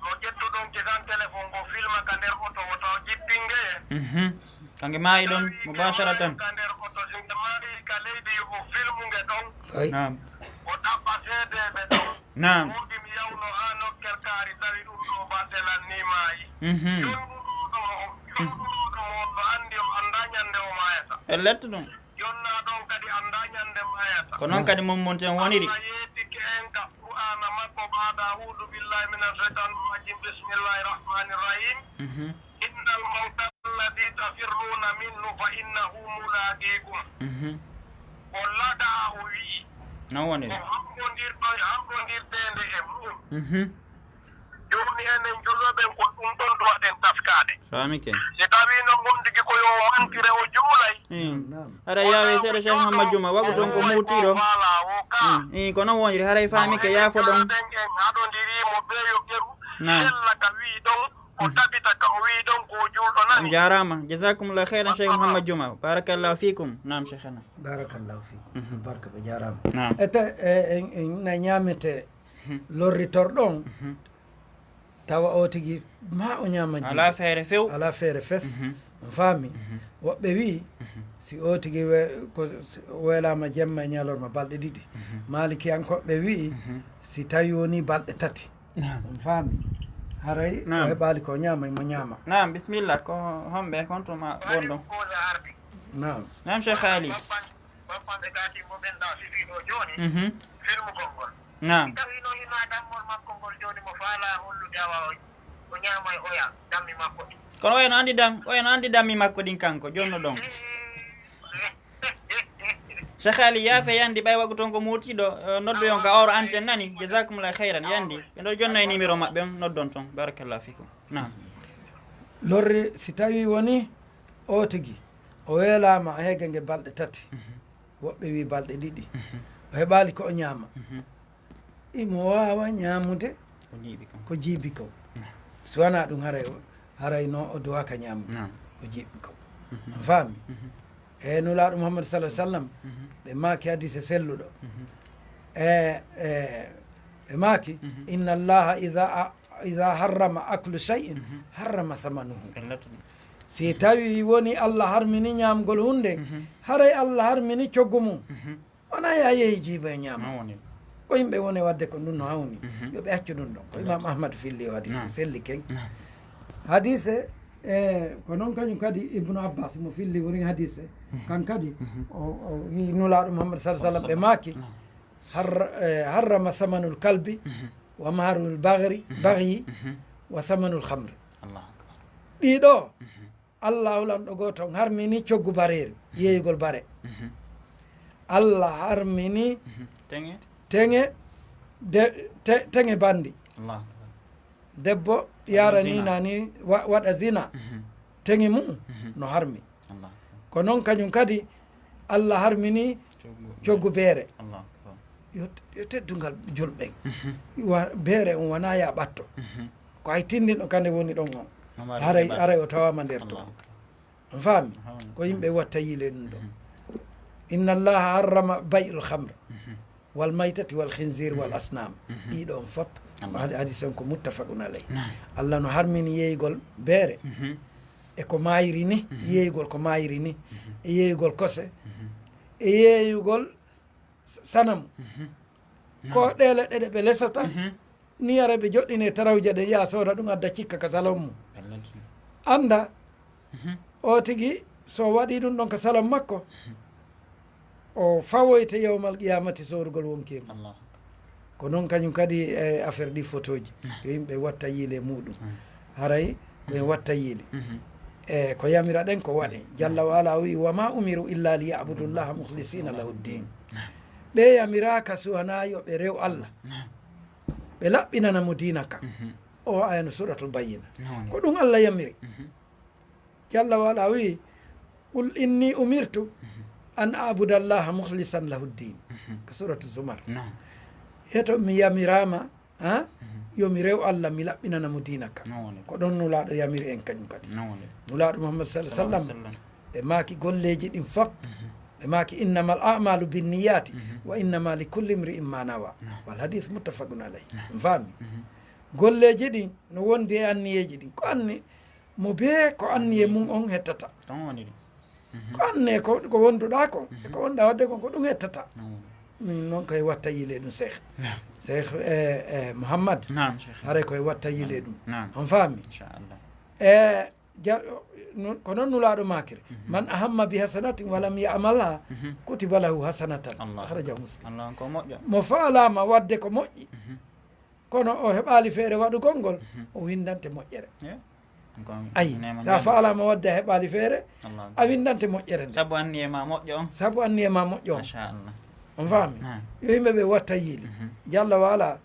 No ƴettuɗon kisan telefon ngo filma ka nder oto, wota o jippin ngeye. Mhm. Kanke maayi ɗon, mubasharatan. Ka nder oto, si nge maayi ka leydi, yo o filmu nge ɗon. Ay. Naam. O ɗaɓɓa seedeeɓe ɗon. Naam. Ɗum ɗi mi yawno haa nokkel kaari, tawi ɗum ɗo balɗe lan ni maayi. Mhm. Jonnduɗo mo, jonnduɗo mo, no anndi o anndaa ñannde o maayata. Pellet ɗum. Jonnaa ɗon kadi a Ndaa ñande maayata. Ko noon kadi mum monten woniri. Allah yeetike en ka Qur'aana makko, baada a'uudu billaahi mina shaytaani rajiim, bismillaahi rahmaani rahiim. Mhm. Innal mawta alladhii tafirruuna minhu fa innahu mulaaqiikum. Mhm. Ko laɗaa o wi'i. Noon woniri. Ko hammbondirɗo e hammbondirteende e mu'un. Mhm. Jooni enen julɓe ɓen ko ɗum ɗon duwaɗen taskaade. Faamike. Si tawii noon on tigi ko yo o mantire o juulay. Mm. Naam. Haɗa yaawi seeɗa Cheikh Mouhammad Juma, wagu toon ko muutiiɗo. Voilà, o ka. Mm. Ii, ko noon woniri, haray faamike, yaafo ɗon. En haɗondirii mo bee yo keru. Naam. Sella ka wi'i ɗon, o tabita ka o wi'i ɗon ko o juulɗo nani. On jaaraama. Jazakumullahu khairan, Cheikh Mouhammad Juma. Barakallahu fikum. Naam, Cheikhana. Barakallahu fikum. Mhm. Barka ɓe jaaraama. Naam. Ete, e, en, en, na ñaamete lorritor ɗon, tawa o tigi ma o ñaama jiiba. Alaa feere few. Alaa feere fes. Mhm. On faami? Mhm. Woɓɓe wi'i, si o tigi we-, ko s-, weelaama jemma e ñalorma balɗe ɗiɗi. Mhm. Maalikiyankooɓe wi'i, si tawi woni balɗe tati. Naam. On faami? Haray o heɓaali ko ñaama, mo ñaama. Naam, bisimilla, ko homɓe, kon tuma wonɗon? Naam. Naam, Cheikh Ali. Bappanɓe Katimbo ɓen ɗa fifi ɗo jooni, mhm, filmugol ngol. Naam. Si tawi no hino e dammol makko ngol jooni, mo faala hollude awa o, o ñaama e oya dammi makko ɗin. Kono oya no anndi dam-, oya no anndi dammi makko ɗin kanko, jooni no ɗon. Cheikh Ali, yaafe yandi ɓay wagu toon ko muutiiɗo, eh, noddu yon ka or antenne nani, jazakumullah khairan, yandi. Ɓe ɗo jonnay numéro maɓɓe on, noddon toon. Barakallahu fikum. Naam. Lorri, si tawi woni o tigi, o weelaama heege nge balɗe tati. Mhm. Woɓɓe wi balɗe ɗiɗi. Mhm. O heɓaali ko o ñaama. Mhm. Imo waawa ñaamude ko jiiɓi kon. Ko jiiɓi kon. Naam. So wanaa ɗum, haray o, haray no o duwaaka ñaamude. Naam. Ko jiiɓi kon. Mhm. On faami? Mhm. E Nulaaɗo Muhammad sallallahu alaihi wasallam, mhm, ɓe maaki hadiise selluɗo. Mhm. E, e, ɓe maaki, mhm, "Inna Allaha idha a-, idha harrama aklu shay'in, mhm, harrama thamanuhu." Ellata ɗum. Si tawi woni Allah harmini ñaamgol huunde, mhm, haray Allah harmini coggu mum. Mhm. Wona ya yehi jiiba e ñaama. Noon woni. Ko yimɓe woni waɗde ko ɗum no hawni. Mhm. Yo ɓe accu ɗum ɗon. Ko Imam Ahmad filli o hadiise, naam, selli ken. Naam. Hadiise, e, ko noon kañum kadi Ibnu Abbas mo filli wurin hadiise. Mhm. Kan kadi, mhm, o, o wi Nulaaɗo Muhammad sallallahu alaihi wasallam ɓe maaki, naam, har-, e, harrama samanul kalbi, mhm, wa maharul bagri, mhm, bagyi, mhm, wa samanul khamri. Allahu akbar. Ɗiɗo, mhm. Allahu Lanɗo gooto on harmini coggu bareeri, yeeyugol bare. Mhm. Allah harmini, mhm, teŋe, teŋe de-, te-, teŋe banndi. Allahu akbar. Debbo yaara ni nani wa-, waɗa zina. Mhm. Teŋe mu'um, mhm, no harmi. Allahu akbar. Ko noon kañum kadi Allah harmini coggu, coggu beere. Allahu akbar. Yo, yo teddungal julɓe. Mhm. Wa-, beere on wona ya ɓatto. Mhm. Ko hay tinndinɗo kande woni ɗon on. Haray, haray o tawaama nder to. Allahu akbar. On faami? Ko yimɓe watta yiile ɗum ɗo. Mhm. Inna Allaha harrama bay'ul khamr, mhm, wal maytati wal khinzir wal, mhm, asnam. Mhm. Ɗiɗo on fop. Allahu. Hadi-, hadis on ko muttafaqun alayh. Naam. Allah no harmini yeeygol beere. Mhm. E ko maayiri ni, mhm, yeeygol ko maayiri ni. Mhm. E yeeygol kose. Mhm. E yeeygol s-, sanamu. Mhm. Ko, naam, ɗe leɗɗe ɗe ɓe lesata, mhm, ni ara ɓe joɗɗine tarawje ɗe, yaa sooda ɗum, adda cikka ka salon mum. Pellet. Annda, mhm, o tigi, so waɗi ɗum ɗon ka salon makko, mhm, o fawoyte yawmal qiyamati soorugol wonkii mum. Allah. Ko noon kañum kadi e affaire ɗi photoji. Naam. Yo yimɓe watta yiile muɗum. Mm. Haray ko en, mhm, watta yiile. Mhm. E ko yamira ɗen ko waɗe. Jalla wa ala o wi, "Wa ma umiru illa li ya'budu Allaha mukhlisina lahu ddin." Naam. Ɓe yamiraaka si wanaa yo ɓe rew Allah. Naam. Ɓe laɓɓinana mo diina kan. Mhm. O aya no Suratul Bayyina. Naam. Ko ɗum Allah yamiri. Mhm. Jalla wa ala wi, "Qul inni umirtu, mhm, an a'buda Allaha mukhlisan lahu ddin." Mhm. Ko Suratu Zumar. Naam. Yeto mi yamiraama, ha? Mhm. Yo mi rew Allah, mi laɓɓinana mo diina ka. Noon woni. Ko ɗon Nulaaɗo yamiri en kañum kadi. Noon woni. Nulaaɗo Muhammad sallallahu alaihi wasallam, sallallahu alaihi wasallam, ɓe maaki golleeji ɗin fop. Mhm. Ɓe maaki, "Innamal a'malu binniyati, mhm, wa innama likulli imri'in ma nawa." Naam. Wal hadith muttafaqun alayh. Naam. On faami? Mhm. Golleeji ɗin no wondi e anniyeeji ɗin. Ko anni-, mo bee ko anniye mum on hettata. Ɗon woni ɗum. Mhm. Ko anne ko, ko wonduɗaa kon, mhm, e ko wonɗaa waɗde kon, ko ɗum hettata. Ɗum woni. Min noon kay watta yiile ɗum, Cheikh. Naam. Cheikh, eh, eh, Mouhammad. Naam, Cheikh. Haray koye watta yiile ɗum. Naam. On faami? Inchallah. E Ja-, nu-, ko noon Nulaaɗo maakiri. Mhm. "Man ahamma bi hasanatin wa lam ya'malha, mhm, kutiba lahu hasanatan." Allahu Akhrajahu akbar. Muslim. Allah, ko moƴƴo. Mo faalaama waɗde ko moƴƴi, mhm, kono o heɓaali feere waɗugol ngol, mhm, o winndante moƴƴere. Eh? Ko ayi, neema sa ñande. Faalaama waɗde a heɓaali feere, Allah, a winndante moƴƴere nde. Sabu anniye ma moƴƴo on. Sabu anniye ma moƴƴo on. Machallah. On faami? Naam. Yo yimɓe ɓe watta yiili. Mhm. Jalla wa ala,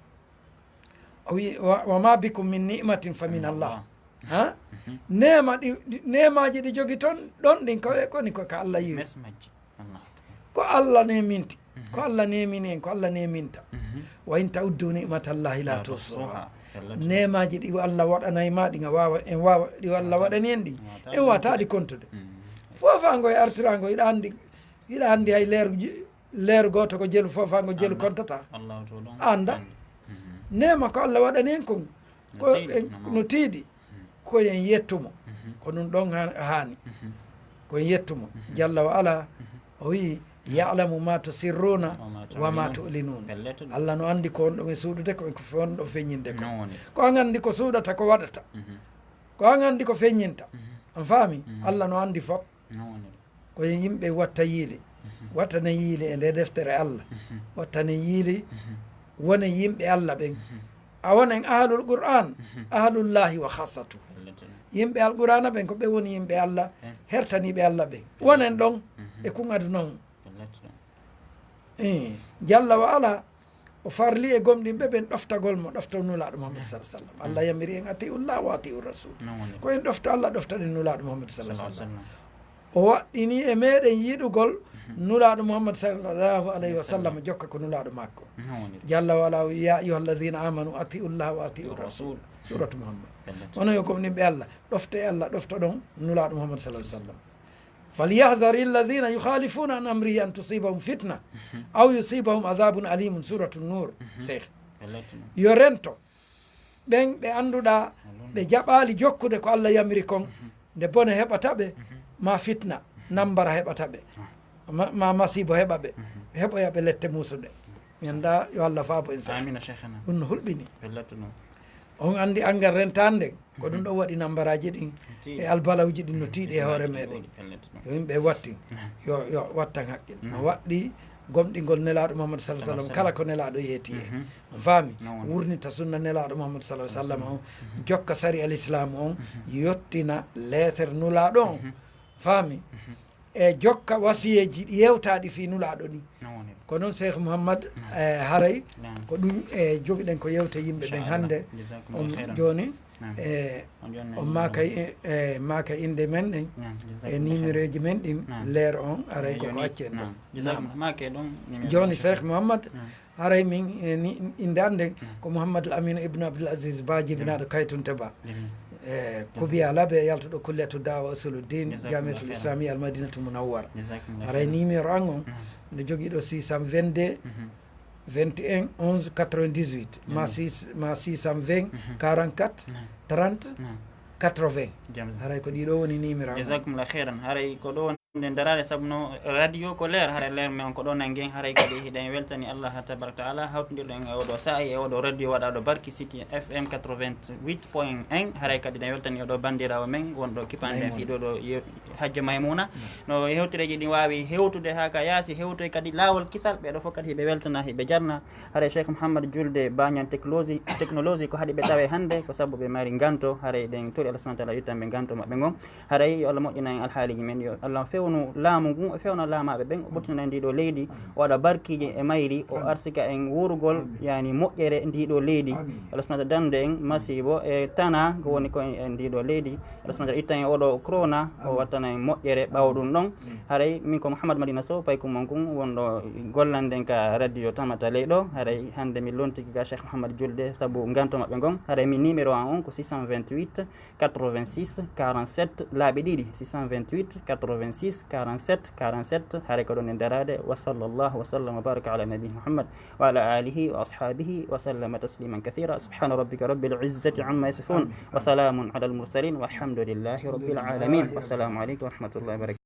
o wi, "Wa, wa ma bikum min ni'matin fa min Allah." Allah. Ha? Mhm. Neema ɗi, ɗi, neemaaji ɗi jogi ton, ɗon ɗin ko, koni ko ka Allah yiwi. Merci majji. Allah. Ko Allah neeminti. Mhm. Ko Allah neemini en, ko Allah neeminta. Mhm. "Wa in ta'uddu ni'matallahi la tuhsuha." Neemaaji ɗi Allah waɗanay ma ɗin, a waawa, en waawa, ɗi Allah waɗani en ɗin. En waawata ɗi kontude. Mhm. Foofaango e artiraango, hiɗa anndi, hiɗa anndi hay leer ji-, leer gooto ko jelu foofaango jelu kontata. Allahu to ɗon. Annda. Anndi. Mhm. Neema ko Allah waɗani en kon. No ko tiiɗi, en, no mawɗi. No tiiɗi. Mhm. Ko en yettumo. Mhm. Ko ɗum ɗon ha-, haani. Mhm. Ko en yettumo. Mhm. Jalla wa ala, mhm, o wi'i, "Ya'lamu ma tusirruna wa ma tu'linun." Pellet ɗum. Allah no anndi ko on ɗon e suuɗude, ko on ɗon feññinde ko. No woni. Ko an anndi ko suuɗata, ko waɗata. Mhm. Ko an anndi ko feññinta. Mhm. On faami? Mhm. Allah no anndi fof. No woni. Ko yimɓe watta yiile, mhm, wattane yiile e nde deftere Allah, mhm, wattane yiile, mhm, wone yimɓe Allah ɓen. Mhm. A wonen ahlul Qur'an, mhm, ahlullahi wa khassatuhu. Pellet. Yimɓe Alqur'ana ɓen ko ɓe woni yimɓe Allah, eh, hertaniiɓe Allah ɓen. Pellet. Wonen ɗon, mhm, e kun aduna on. Pellet. Eh, jalla wa ala, o farli e gomɗinɓe ɓen ɗoftagol mo, ɗofta Nulaaɗo Muhammad, mm, sallallahu alaihi wasallam. Mm. Allah yamiri en, "Ati'u Allah wa ati'u Rasul." Non woni. Ko en ɗofta Allah, ɗoftaɗen Nulaaɗo Muhammad sallallahu alaihi wasallam. Sallallahu alaihi wasallam. O waɗɗini e meɗen yiɗugol, mhm, Nulaaɗo Muhammad sallallahu alaihi wasallam, wasallam, jokka ko Nulaaɗo makko. Non woni. Jalla wa ala, "Ya ayyuhallazina amanu ati'u Allah wa ati'u Rasul." Rasul. Suratu Muhammad. Pellet. Onon yo gomɗinɓe Allah, ɗofte Allah, ɗoftoɗon Nulaaɗo Muhammad sallallahu alaihi wasallam. "Falyahdhari alladhina yukhalifuna an amrihi an tusibahum fitna, mhm, aw yusibahum adhabun alimun." Suratu Nur, mhm, Sheikh. Pellet. Yo rento ɓen ɓe annduɗaa ɓe jaɓaali jokkude ko Allah yamiri kon, mhm, nde bone heɓata ɓe, mhm, ma fitna, mhm, nambara heɓata ɓe, ah, ma, ma masiibo heɓa ɓe, mhm, ɓe heɓoya ɓe lette muusuɗe. Mi annda, yo Allah faabo en, Sheikh. Amina, Sheikhana. Ɗum no hulɓini. Pellet no. On anndi angal rentaande nden, ko ɗum ɗon waɗi nambaraaji ɗin e albalawji ɗin no tiiɗi e hoore meɗen. Yo yimɓe wattin, yo, yo wattan haqqil. No waɗɗi gomɗingol Nelaaɗo Muhammad sallallahu alaihi wasallam, kala ko Nelaaɗo yeeti en. On faami? Wurnita sunna Nelaaɗo Muhammad sallallahu alaihi wasallam on, jokka sari al Islam on, yottina leeter Nulaaɗo on. Faami? E jokka wasiyeeji ɗi yewtaaɗi fii Nulaaɗo ɗi. Ko noon, Cheikh Mouhammad, eh, haray ko ɗum, eh, jogiɗen ko yewte yimɓe ɓen hannde. On jooni, eh, on maaka, eh, maaka innde men ɗen e numéroji men ɗin, leer on, haray ko ko acci en ɗon. Jooni, Cheikh Mouhammad, haray min, eh, ni, innde an nden ko Mouhammad Al Amin Ibn Abdul Aziz Ba, jibinaaɗo Kaytunte Ba. Eh, Kubiya Labe, yaltuɗo Kulliyatu Da'wa Usuluddin, Jamiatul Islamiyya Al Madinatul Munawwara. Haray numéro an on, nde jogii ɗo six cent vingt-deux, vingt et un, onze, quatre-vingt-dix-huit, ma six, ma six cent vingt, quarante-quatre, trente, quatre-vingts. Haray ko ɗiɗo woni numéro an on. Jazakumullah khairan. Haray ko ɗo nden daraade, sabu no radio ko leer, haray leer men on ko ɗo nanngen. Haray kadi hiɗen weltani Allah tabaraka taala hawtindirɗo en e oɗo saa'i e oɗo radio waɗaaɗo barki, City F M quatre-vingt-huit point un. Haray kadi ɗen weltani oɗo banndiraawo men wonɗo kipande en fii ɗo ɗo ye-, Hajja Maymuna. No hewtireeji ɗin waawi hewtude haa ka yaasi, hewtoy kadi laawol kisal. Ɓeeɗo fof kadi hiɓe weltana, hiɓe jarna. Haray Cheikh Mouhammad Julde Bañan Technologie, Technologie ko haɗi ɓe tawe hannde, ko sabu ɓe mari nganto. Haray ɗen tori Allah subhanahu wa taala yottan ɓe nganto maɓɓe ngon. Haray yo Allah moƴƴinan en alhaaliji men, yo Allah fewnu laamu ngun, o fewna laamaaɓe ɓen, o ɓurtina en ndi ɗo leydi, o waɗa barkiiji e mayri, o arsika en wuurugol, yani moƴƴere ndi ɗo leydi. Allah subhanahu wa taala dandu en masiibo e tana ko woni ko en ndi ɗo leydi. Allah subhanahu wa taala ittan en oɗo corona, o wattana en moƴƴere ɓaawo ɗum ɗon. Haray min ko Mouhammad Madina Sow, paykum mon kun wonɗo gollanden ka radio Tamata Ley ɗo. Haray hannde mi lontiki ka Cheikh Mouhammad Julde sabu nganto maɓɓe ngon. Haray min numéro an on ko six cent vingt-huit, quatre-vingt-six, quarante-sept, laaɓi ɗiɗi, six cent vingt-huit, quatre-vingt-six, quarante-sept, quarante-sept. Haray ko ɗon en daraade. Wa sallallahu wa sallam wa baraka ala nabi Muhammad wa ala alihi wa ashabihi wa sallama tasliman kathira. Subhana rabbika rabbil izzati amma yasifun. Wa salamun ala al mursalin. Walhamdulillahi rabbil alamin. Wassalamu alaikum wa rahmatullahi wa barakatuh.